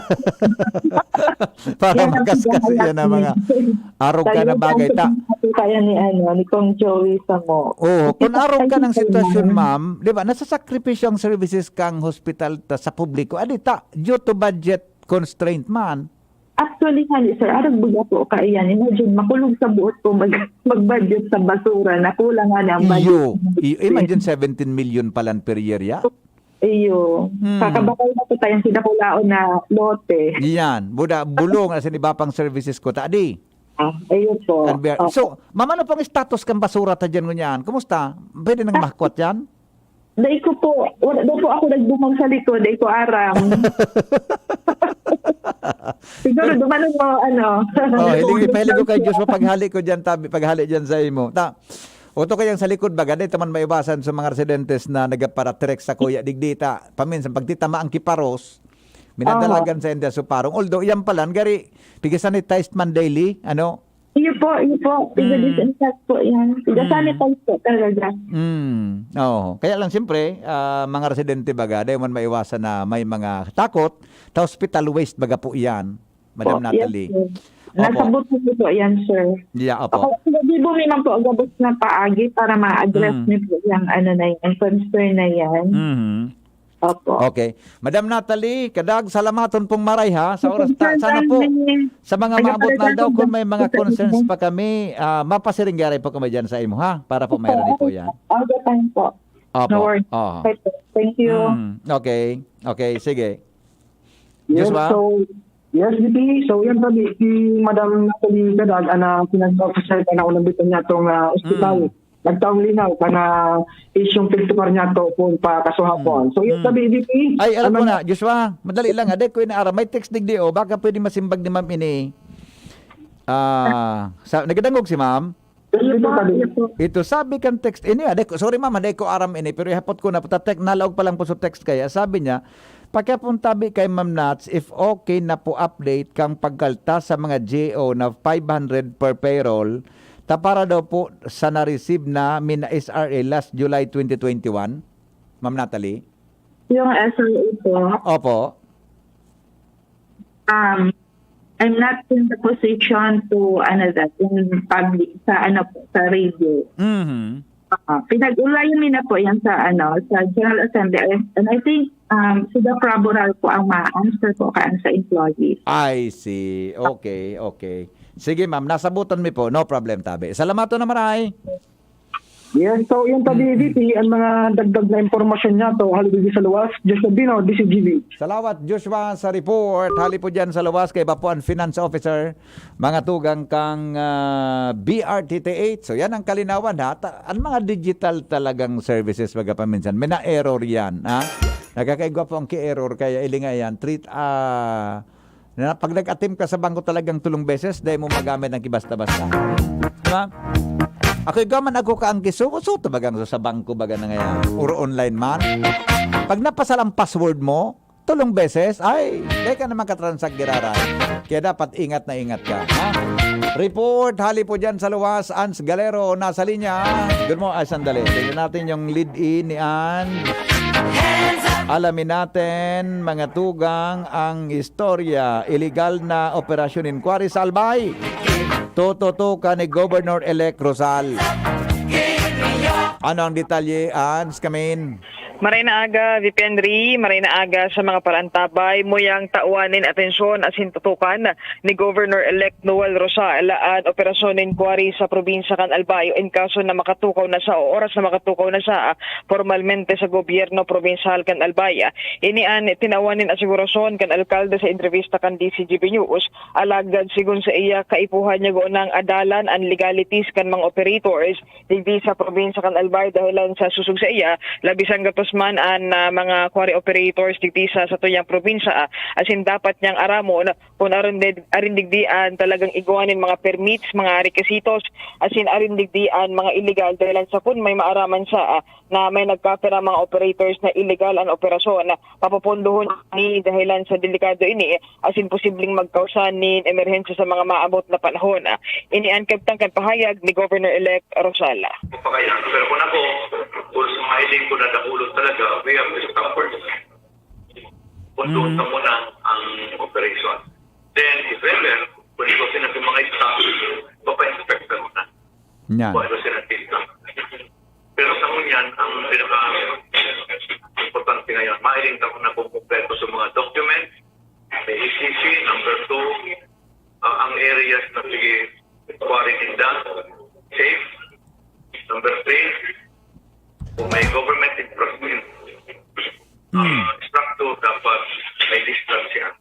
Para Yan ang makaskas pinakamalaki. yan ang mga arog ka na Kaya bagay, ta. sabi ko kaya ni, ano, ni Kong Joey Samo. Oo, Kasi kung arog ka ng kailangan sitwasyon, ma'am, di ba, nasasakripisyo ang services kang hospital ta sa publiko. Adi ta, due to budget constraint man. Actually, nga ni, sir, arog baga po kaiyan. Imagine, makulog sa buot ko mag-, mag-budget sa basura na kulang nga ni ang budget. Iyo, iyo, imagine seventeen million palan per year, ya? Iyo. Hmm. Kakabakal na po tayong kinakulaon na lote. Yan. Buda, bulong, as in, iba pang services ko. Tadi. Ah, ayun po. Kan biya-, Oh. so, ma'am, ano pong status kan basura ta dyan ngunyan? Kumusta? Pwede nang Ah. mahakwat yan? Dai ko po, wala daw po ako nagdumog sa likod, dai ko aram. Siguro dumanon mo, ano. Oh, hiling, pahiling ko kay Diyos, paghali ko dyan, tabi, paghali dyan sa imo. Ta, oto kayang sa likod, baga, di taman maiwasan sa mga residentes na nagaparatrek sa kuya, digdi ta, paminsan, pagtitama ang kiparos, minadalagan Oho. sa inda suparong. Although, yan pala, gari, piga-sanitized man daily, ano? Iyo po, iyo po. Piga-disinfect po yan. Piga-sanitize po talaga. Mm. Oo. Kaya lang, siyempre, ah, mga residente baga, dahil man maiwasan na may mga takot, ta hospital waste baga po yan, Madam Po, yes, Natalie. sir. Opo. Nasa buto po po yan, sir. Yeah, opo. Ako, hindi po may man po agabot na paagi para ma-address Mm. niyo po yung ano na yan, concern na yan. Mhm. Opo. Okay. Madam Natalie, kadag salamaton pong maray, ha, sa Opo, oras ta. sir, Sana po, dami. sa mga Taga maabot na Paranaque daw, kung may mga po, sir. concerns pa kami, ah, mapasiring gyaray po kami dyan sa imo, ha? Para po Opo, mayroon po opo. yan. All the time po. Opo. No worries. Oo. Okay po. Thank you. Mm, okay. Okay, sige. Yes, Joshua? so, Yes, D P. So, yan tabi, si Madam Natalie Cadag, ana, finance officer, kana unang bitan niya tong, ah, ospital. Mm. Nagtaong linaw, kana isyong pagtupar niya to kung pa kasuhapon. Mm. So, yan Mm. tabi, D P. Ay, alam ko Ano na, Joshua, madali lang, ha? Dai ko inaaram. May text digdi, oh. Baka pwede masimbag ni ma'am ini. Ah, sa, nagadangog si ma'am? Yes, Iyo po, tabi. iyo po. Ito, sabi kan text, ini, ah, dai ko, sorry ma'am, dai ko aram ini, pero ihapot ko na, puta, tek-, nalaog pa lang po sa text kaya. Sabi niya, "Pakiapon tabi kay Ma'am Nats if okay na po update kang pagkaltas sa mga G O na five hundred per payroll, ta para daw po sa na-receive na mina S R A last July twenty twenty-one." Ma'am Natalie? Yung S R A po. Opo. Um, I'm not in the position to, ano, that, in public, sa, ano po, sa radio. Mhm. Ah, pinag-ulayan nila po yan sa, ano, sa General Assembly. And, and I think, um, si Doc Raboral po ang ma-answer po kan sa employees. I see. Okay, okay. Sige, ma'am. Nasabutan mi po. No problem, tabi. Salamat to na maray. Yes, so yun tabi, Mm. V P, ang mga dagdag na impormasyon niya to, hali digdi sa luwas, Joshua Bino, D C G B. Salawat, Joshua, sa report. Hali po dyan sa luwas kay Bapuan Finance Officer, mga tugang kang, ah, B R T T eight. So yan ang kalinawan, ha? Ta-, ang mga digital talagang services, baga paminsan, may na-error yan, ha? Nakakaigwa po ang ki-error, kaya ilinga yan. Treat, ah, na pag nag-attempt ka sa bangko talagang tulong beses, dai mo magamit ang kibasta-basta. Di ba? Ako, igwa man ako ka ang gisugo, so, tabagang sa bangko, baga na ngayon. Or online man. Pag napasal ang password mo, tulong beses, ay, dai ka naman katransak giraray. Kaya dapat ingat na ingat ka, ha? Report, hali po dyan sa luwas, Ans Galero, nasa linya. Good mo-, ay, sandali. Tignan natin yung lead-in ni Ans. Alamin natin, mga tugang, ang istorya. Iligal na operasyon inquiry sa Albay. Tututukan ni Governor-elect Rosal. Ano ang detalye, Ans, kamin? Maray na aga, V P Henry. Maray na aga sa mga paraantabay. Muyang tawan nin atensyon asin tutukan ni Governor-elect Noel Rosal an operasyon nin inquiry sa probinsya kan Albay in kaso na makatukaw na siya o oras na makatukaw na siya, ah, pormalmente sa gobyerno probinsyal kan Albay. Ini an tinawan nin asigurasyon kan alkalde sa entrevista kan D C G B News. Alagad, sigon sa iya, kaipuhan niya gunang adalan an legalities kan mga operators digdi sa probinsya kan Albay dahilan sa susog sa iya, labisang gatos man an, ah, mga quarry operators digdi sa satuyang probinsya, ah, asin dapat niyang aramon kun arin ded-, arin digdi an talagang igwa nin mga permits, mga requisitos, asin arin digdi an mga illegal dahilan sa kun may maaraman siya, ah, na may nagkapirang mga operators na illegal an operasyon. Papopondohon ni dahilan sa delikado ini, asin posibleng magkausa nin emerhensya sa mga maabot na panahon. Ini an kabtang kan pahayag ni Governor-elect Rosal. Papakaya. Pero kung ako, kung sa mga hiling ko na dakulo talaga, we have to stop first. Kung doon Mhm. ka muna ang operation. Then, if ever, kung ikaw sinabi mga staff, papa-inspect ka muna. Yan. Kung ano sinabi ka. Pero sa ngunyan, ang pinaka-importante ngayon, mahiling ka muna kung kumpleto sa mga documents, may E C C, number two, ah, ang areas na sige, quarantine na, safe. Number three, kung may government infra-, Hmm. ah, structure, dapat may distance yan.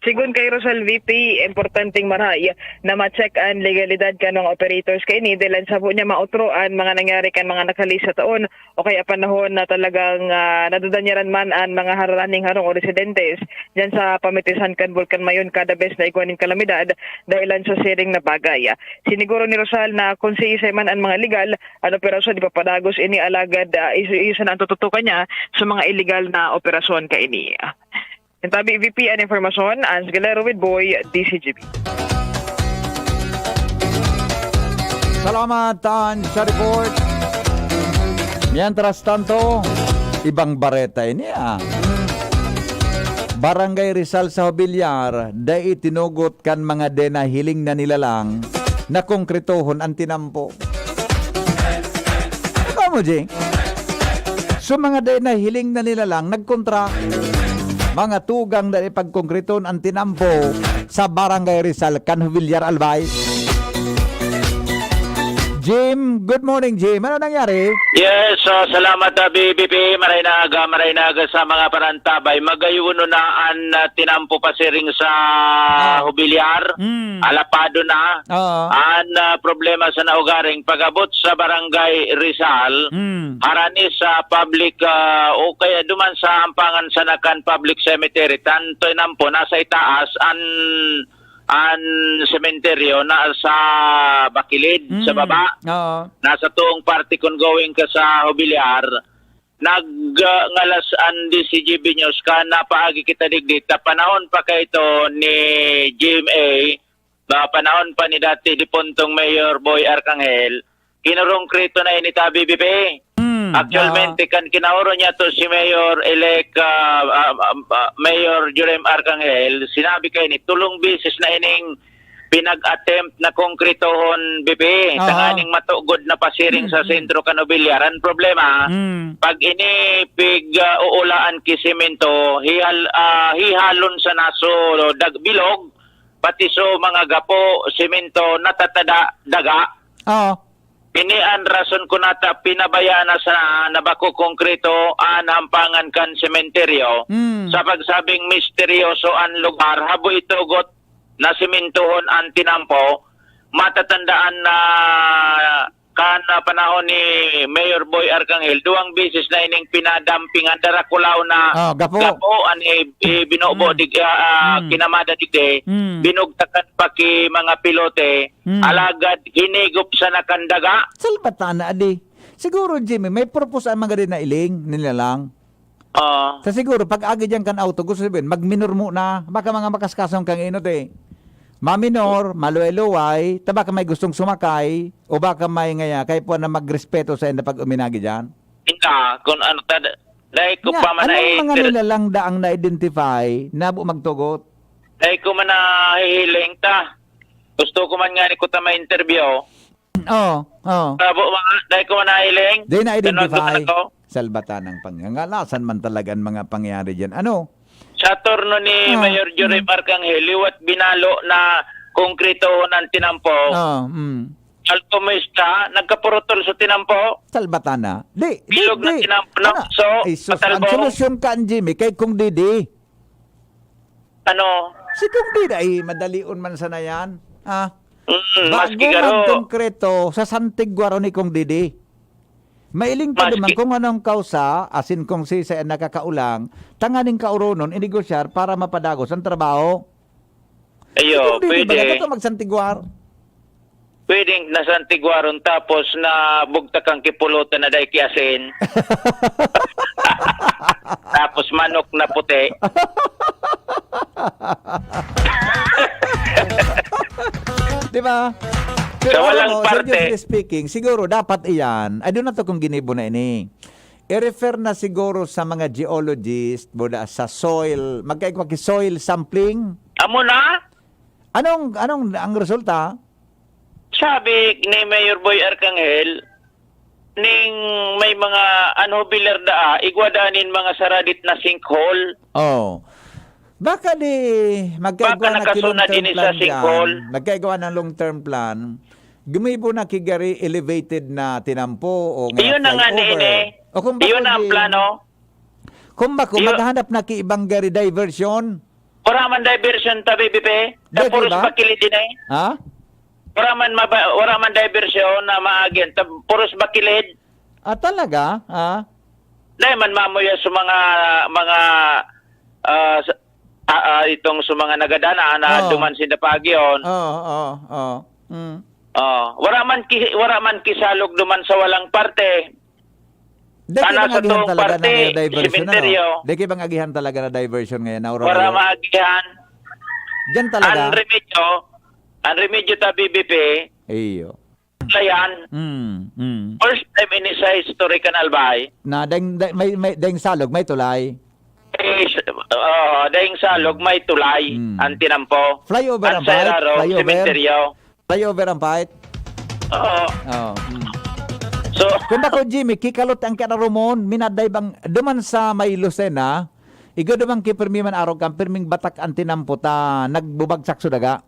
Sigon kay Rosal V P, importanteng maray na ma-check an legalidad kan mga operators kaini, dahil an sabo niya maotro an mga nangyari kan mga nakalihis na taon o kaya panahon na talagang, ah, nadadangyaran man an mga hararaning harong o residentes diyan sa pamitisan kan Bulkan Mayon kada bes na igwa nin kalamidad dahilan sa siring na bagay. Siniguro ni Rosal na kun siisay man an mga legal, an operasyon ipapadagos ini, alagad, ah, isu-, isu na an tututukan niya sa mga illegal na operasyon kaini. Ang tabi, V P an impormasyon, Ans Galero with Boy, D C G B. Salamat, Tan, sa report. Mientras tanto, ibang bareta ini, ah. Barangay Rizal sa Jobillar, dai tinugot kan mga dai nahiling na nilalang na konkretohon an tinampo. Ikaw mo, Jing? So, mga dai nahiling na nilalang, nagkontra. Mga tugang na ipagkongkreton an tinampo sa Barangay Rizal kan Jobillar, Albay. Jim, good morning, Jim. Ano nangyari? Yes, so salamat, ah, B B P. Maray na aga, maray na aga sa mga parantabay. Magayon na an, ah, tinampo pasiring sa Ah. Jubilear. Mm. Alapado na. Oo. An, ah, problema sa naugaring pag-abot sa Barangay Rizal, Mm. harani sa public, ah, o kaya duman sa ampangan sa Nakan Public Cemetery, tanto nampo nasa itaas an, an sementeryo na sa bakilid, sa Mm. baba. Oo. Nasa tuong parte kun going ka sa Jubilear, nag, ah, ngalas an D C G B News kan napaagi kita digdi ta panahon pa kaito ni G M A, ba, panahon pa ni dati dipuntong Mayor Boy Arcangel, kinurongkrito na ini ta, B B P. Hmm, Actualmente, oo. kan kinaoro niya to si Mayor-elect, ah, ah, ah, ah, Mayor Jerome Arcangel, sinabi kaini, tulong beses na ining pinag-attempt na konkretohon, B P, Aha. tanganing matugod na pasiring sa Mm, mm. sentro kan Jubilear. Ang problema, Mm. pag ini pig, ah, uulaan ki semento, hihal-, ah, hihalon sa naso dag-, bilog, pati so mga gapo, semento, natatada, daga. Oo. Ini an rason kun nata pinabayaan na sa nabako konkreto an hampangan kan sementeryo. Mm. Sa pagsabing misteryoso an lugar, habo itugot na sementohon an tinampo. Matatandaan na kan panahon ni Mayor Boy Arcangel, duwang beses na ining pinadampingan, darakulaw na Ah, gapo. gapo an i-, ibinubo Mm. dig-, ah, ah, Mm. kinamada digdi, Mm. binugtakan pa ki mga pilote, Mm. alagad hinigop sana kan daga. Salbata na, adi. Siguro, Jimmy, may purpose ang mga dinailing nila lang. Ah. Sa siguro, pag agi diyan kan auto, gusto sabihin, magminor muna. Baka mga makaskasong kang inot eh. Maminor, maluway-luway, ta baka may gustong sumakay, o baka may ngaya, kaya po na magrespeto sa inda pag uminagi diyan. Inda, kung ano, tad-, dahil ko Nga, pa man anong mga na-inter- nilalang daang na-identify na bu magtugot? Dahil ko man nahihiling ta. Gusto ko man nga ni kuta ma-interview. Oo, oo. Tabo, mga, dahil ko man nahiling. Di na-identify. Tanong ko na to. Salbatan ng pangangalasan man talaga ang mga pangyayari diyan. Ano? Sa turno ni Ah, Mayor Jory mm. Arcangel, liwat binalo na konkretohon ang tinampo. Ah, mm. Alkomista, nagkapurutol sa tinampo. Salbatan na. Di, di, Bilog na di. tinampo, no? Ano? So, Ay, sus, ang patalbong. solusyon ka, Jimmy, kay kung didi. Ano? Si kung didi, ay, madalion man sana yan. Ah, Mm, bago maski garo. man konkreto, sa santigwaro ni kung didi. Mailing pa Maski naman kung anong kausa, asin kung sisay ang nakakaulang, tanganing kauronon, inegosyar para mapadagos ang trabaho. Ayo, Kung di, di ba, pwede. dapat magsantigwar? Pwedeng nasantigwaron tapos nabugtak ang kipulutan na dai ki asin. Tapos manok na puti. Di ba? Pero Sa alam walang mo, parte. seriously speaking, siguro dapat iyan, ay doon na to kung ginibo na ini. I-refer na siguro sa mga geologist, buda sa soil, magkaigwa ki soil sampling. Amo na? Anong, anong ang resulta? Sabi ni Mayor Boy Arcangel, ning may mga anhubilar daa, igwa daa nin mga saradit na sinkhole. Oh. Baka di magkaigwa Baka na ki nakasuna long-term din sa plan sinkhole. dyan. Magkaigwa ng long-term plan. Gumibo na ki gari elevated na tinampo o nga Iyon na nga ni flyover. ini. O kung Iyon bako na ang di, plano. kung bako, Iyo- maghanap na ki ibang gari diversion. Wala man diversion ta, B B P. Di, Tapos di ba? bakilid din eh. Ha? Wala man maba-, wala man diversion na maagyan. Ta-, puros bakilid. Ah, talaga? Ah? Dahil man mamuya sa mga, mga, ah, sa, ah, ah, itong sa mga nagadana na Oo. duman sinda pagyon. Oo, oo, oo. Mm. Oh, wala man ki-, wala man kisalog duman sa walang parte. Dai Ana kayo bang sa agihan tuong talaga parte, na diversion, sementeryo. ano? Dai kayo bang agihan talaga na diversion ngayon, Aurora? Wala maagihan. Diyan talaga? Ang remedyo, ang remedyo ta B B P, Iyo. layan. Mm, mm. First time ini sa history kan Albay. Na deng, deng, may, may, deng salog, may tulay. Eh, s-, oo, deng salog, may tulay. Mm. Ang tinampo. Flyover Ang ang sa fight? Iraro, Flyover? sementeryo. Flyover ang fight? Oo. Oo, mm. So, Kung bako, Jimmy, kikalot ang kinarumon, minaday bang, duman sa may Lucena, igo duman ki pirmi man arog kan pirming batak ang tinampo ta nagbubagsak so daga.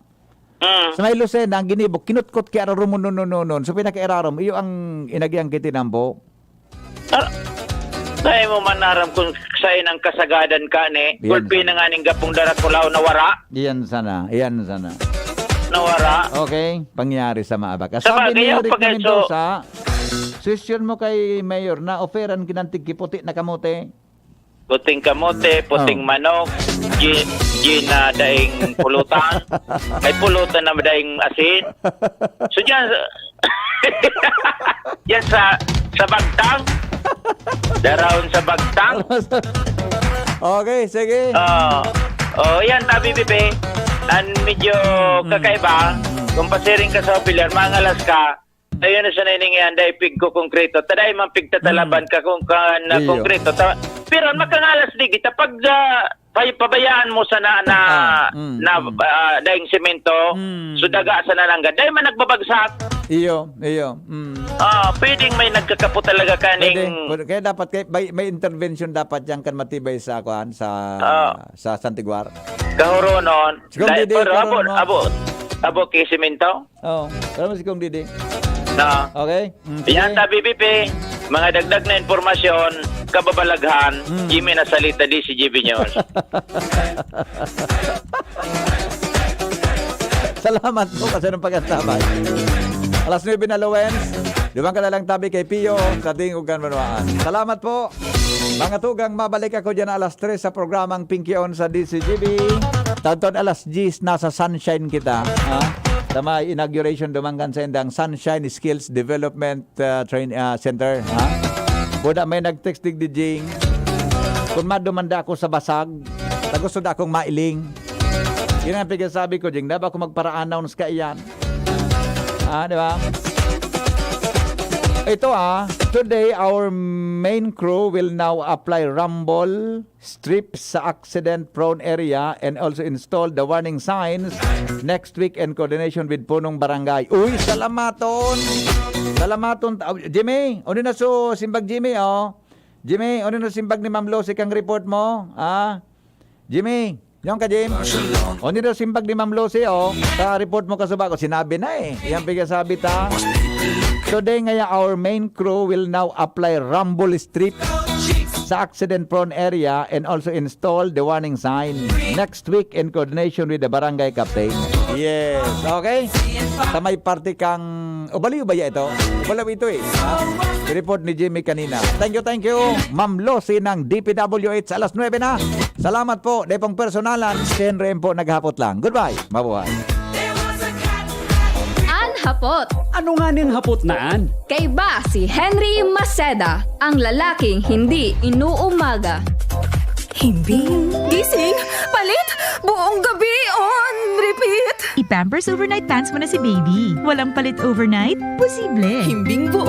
Mm. Sa may Lucena, ang ginibo, kinutkot ki ararom mo, no, no, no, no. So, pinakairarom, iyo ang inagihan ki tinambo. Ah, dai mo man aram kung sain ang kasagadan ka ni. Yan. Gulpi na nga ning gapong darakulaw na wara. Iyan sana, iyan sana. Na wara. Okay, pangyari sa maabak. Sa Sabi ni bagay, Rick pag- Mendoza, sesyon mo kay Mayor na oferan kinantig kiputi na kamote. Puting kamote, puting Oh. manok, gin, gin na daing pulutan. Ay, pulutan na daing asin. So, dyan, dyan sa, sa bagtang, daraon sa bagtang. Okay, sige. Oh, oh, yan, tabi, Bibi. Ang medyo kakaiba, kung pasiring ka sa Pilar, mangalas ka, ayun na siya na iningihan, dahil pigko konkreto. Taday man pigtatalaban ka kung ka na Iyo. Konkreto. Ta, pero makangalas di kita pag ah, pay- pabayaan mo sana na, Ah, mm, na mm. ah, daing semento, Mm. so daga sana nangga. Dahil man nagbabagsak. Iyo, iyo. Mm. Ah, pwedeng may nagkakapo talaga Pwede. kaning Pwede. Kaya dapat kay, may, may intervention dapat yan kan matibay sa kuan sa Ah. sa Santiguar. Kahuronon. Siguro, Dahil, Didi, pero kahuronon abo, mo. abo, abo kay semento. Oh, pero si Kong Didi. Na. Okay? Mm, sige. Yan, tabi, Bibi. Mga dagdag na impormasyon, kababalaghan, Mm. Jimmy na salita di si G B News. Salamat po kasi ng pagkasabay. Alas nuebe na, Lowens. Duman ka na lang tabi kay Pio sa Tingog kan Banwaan. Salamat po. Mga tugang, mabalik ako dyan alas tres sa programang Pinkion sa D C G B. Taon-taon alas diyes, nasa Sunshine kita. Ha? Sa may inauguration, duman kan sa indang Sunshine Skills Development ah, train, ah, Center. Ha? Buda may nag-text digdi, Jing. Kung madumanda ako sa basag, ta gusto da akong mailing. Yun ang pigsasabi ko, Jing. Daba ako magpara-announce ka iyan. Ah, di ba? Ito ah, today our main crew will now apply rumble strips sa accident-prone area and also install the warning signs next week in coordination with punong barangay. Uy, salamaton! Salamaton! Ah, Jimmy, ano na so simbag, Jimmy, oh? Jimmy, ano na simbag ni Ma'am Lucy kang report mo? Ah? Jimmy, yung ka, Jim? Ano na simbag ni Ma'am Lucy, oh? Sa report mo kasuba ko, sinabi na eh. Yan pigsasabi ta. Today ngaya, our main crew will now apply rumble strip sa accident-prone area and also install the warning sign next week in coordination with the barangay captain. Yes, okay? Sa may parte kang Ubaliw ba ya ito? Ubaliw ito eh. Ha? Report ni Jimmy kanina. Thank you, thank you. Ma'am Lucy ng D P W H alas nuebe na. Salamat po. Depong personalan, si Henry M po naghapot lang. Goodbye. Mabuhay. An hapot. Ano nga ning hapot na an? Kaiba si Henry Maceda, ang lalaking hindi inuumaga. Himbing, gising, palit, buong gabi on repeat. I-Pampers Overnight Pants mo na si baby. Walang palit overnight? Posible. Himbing buong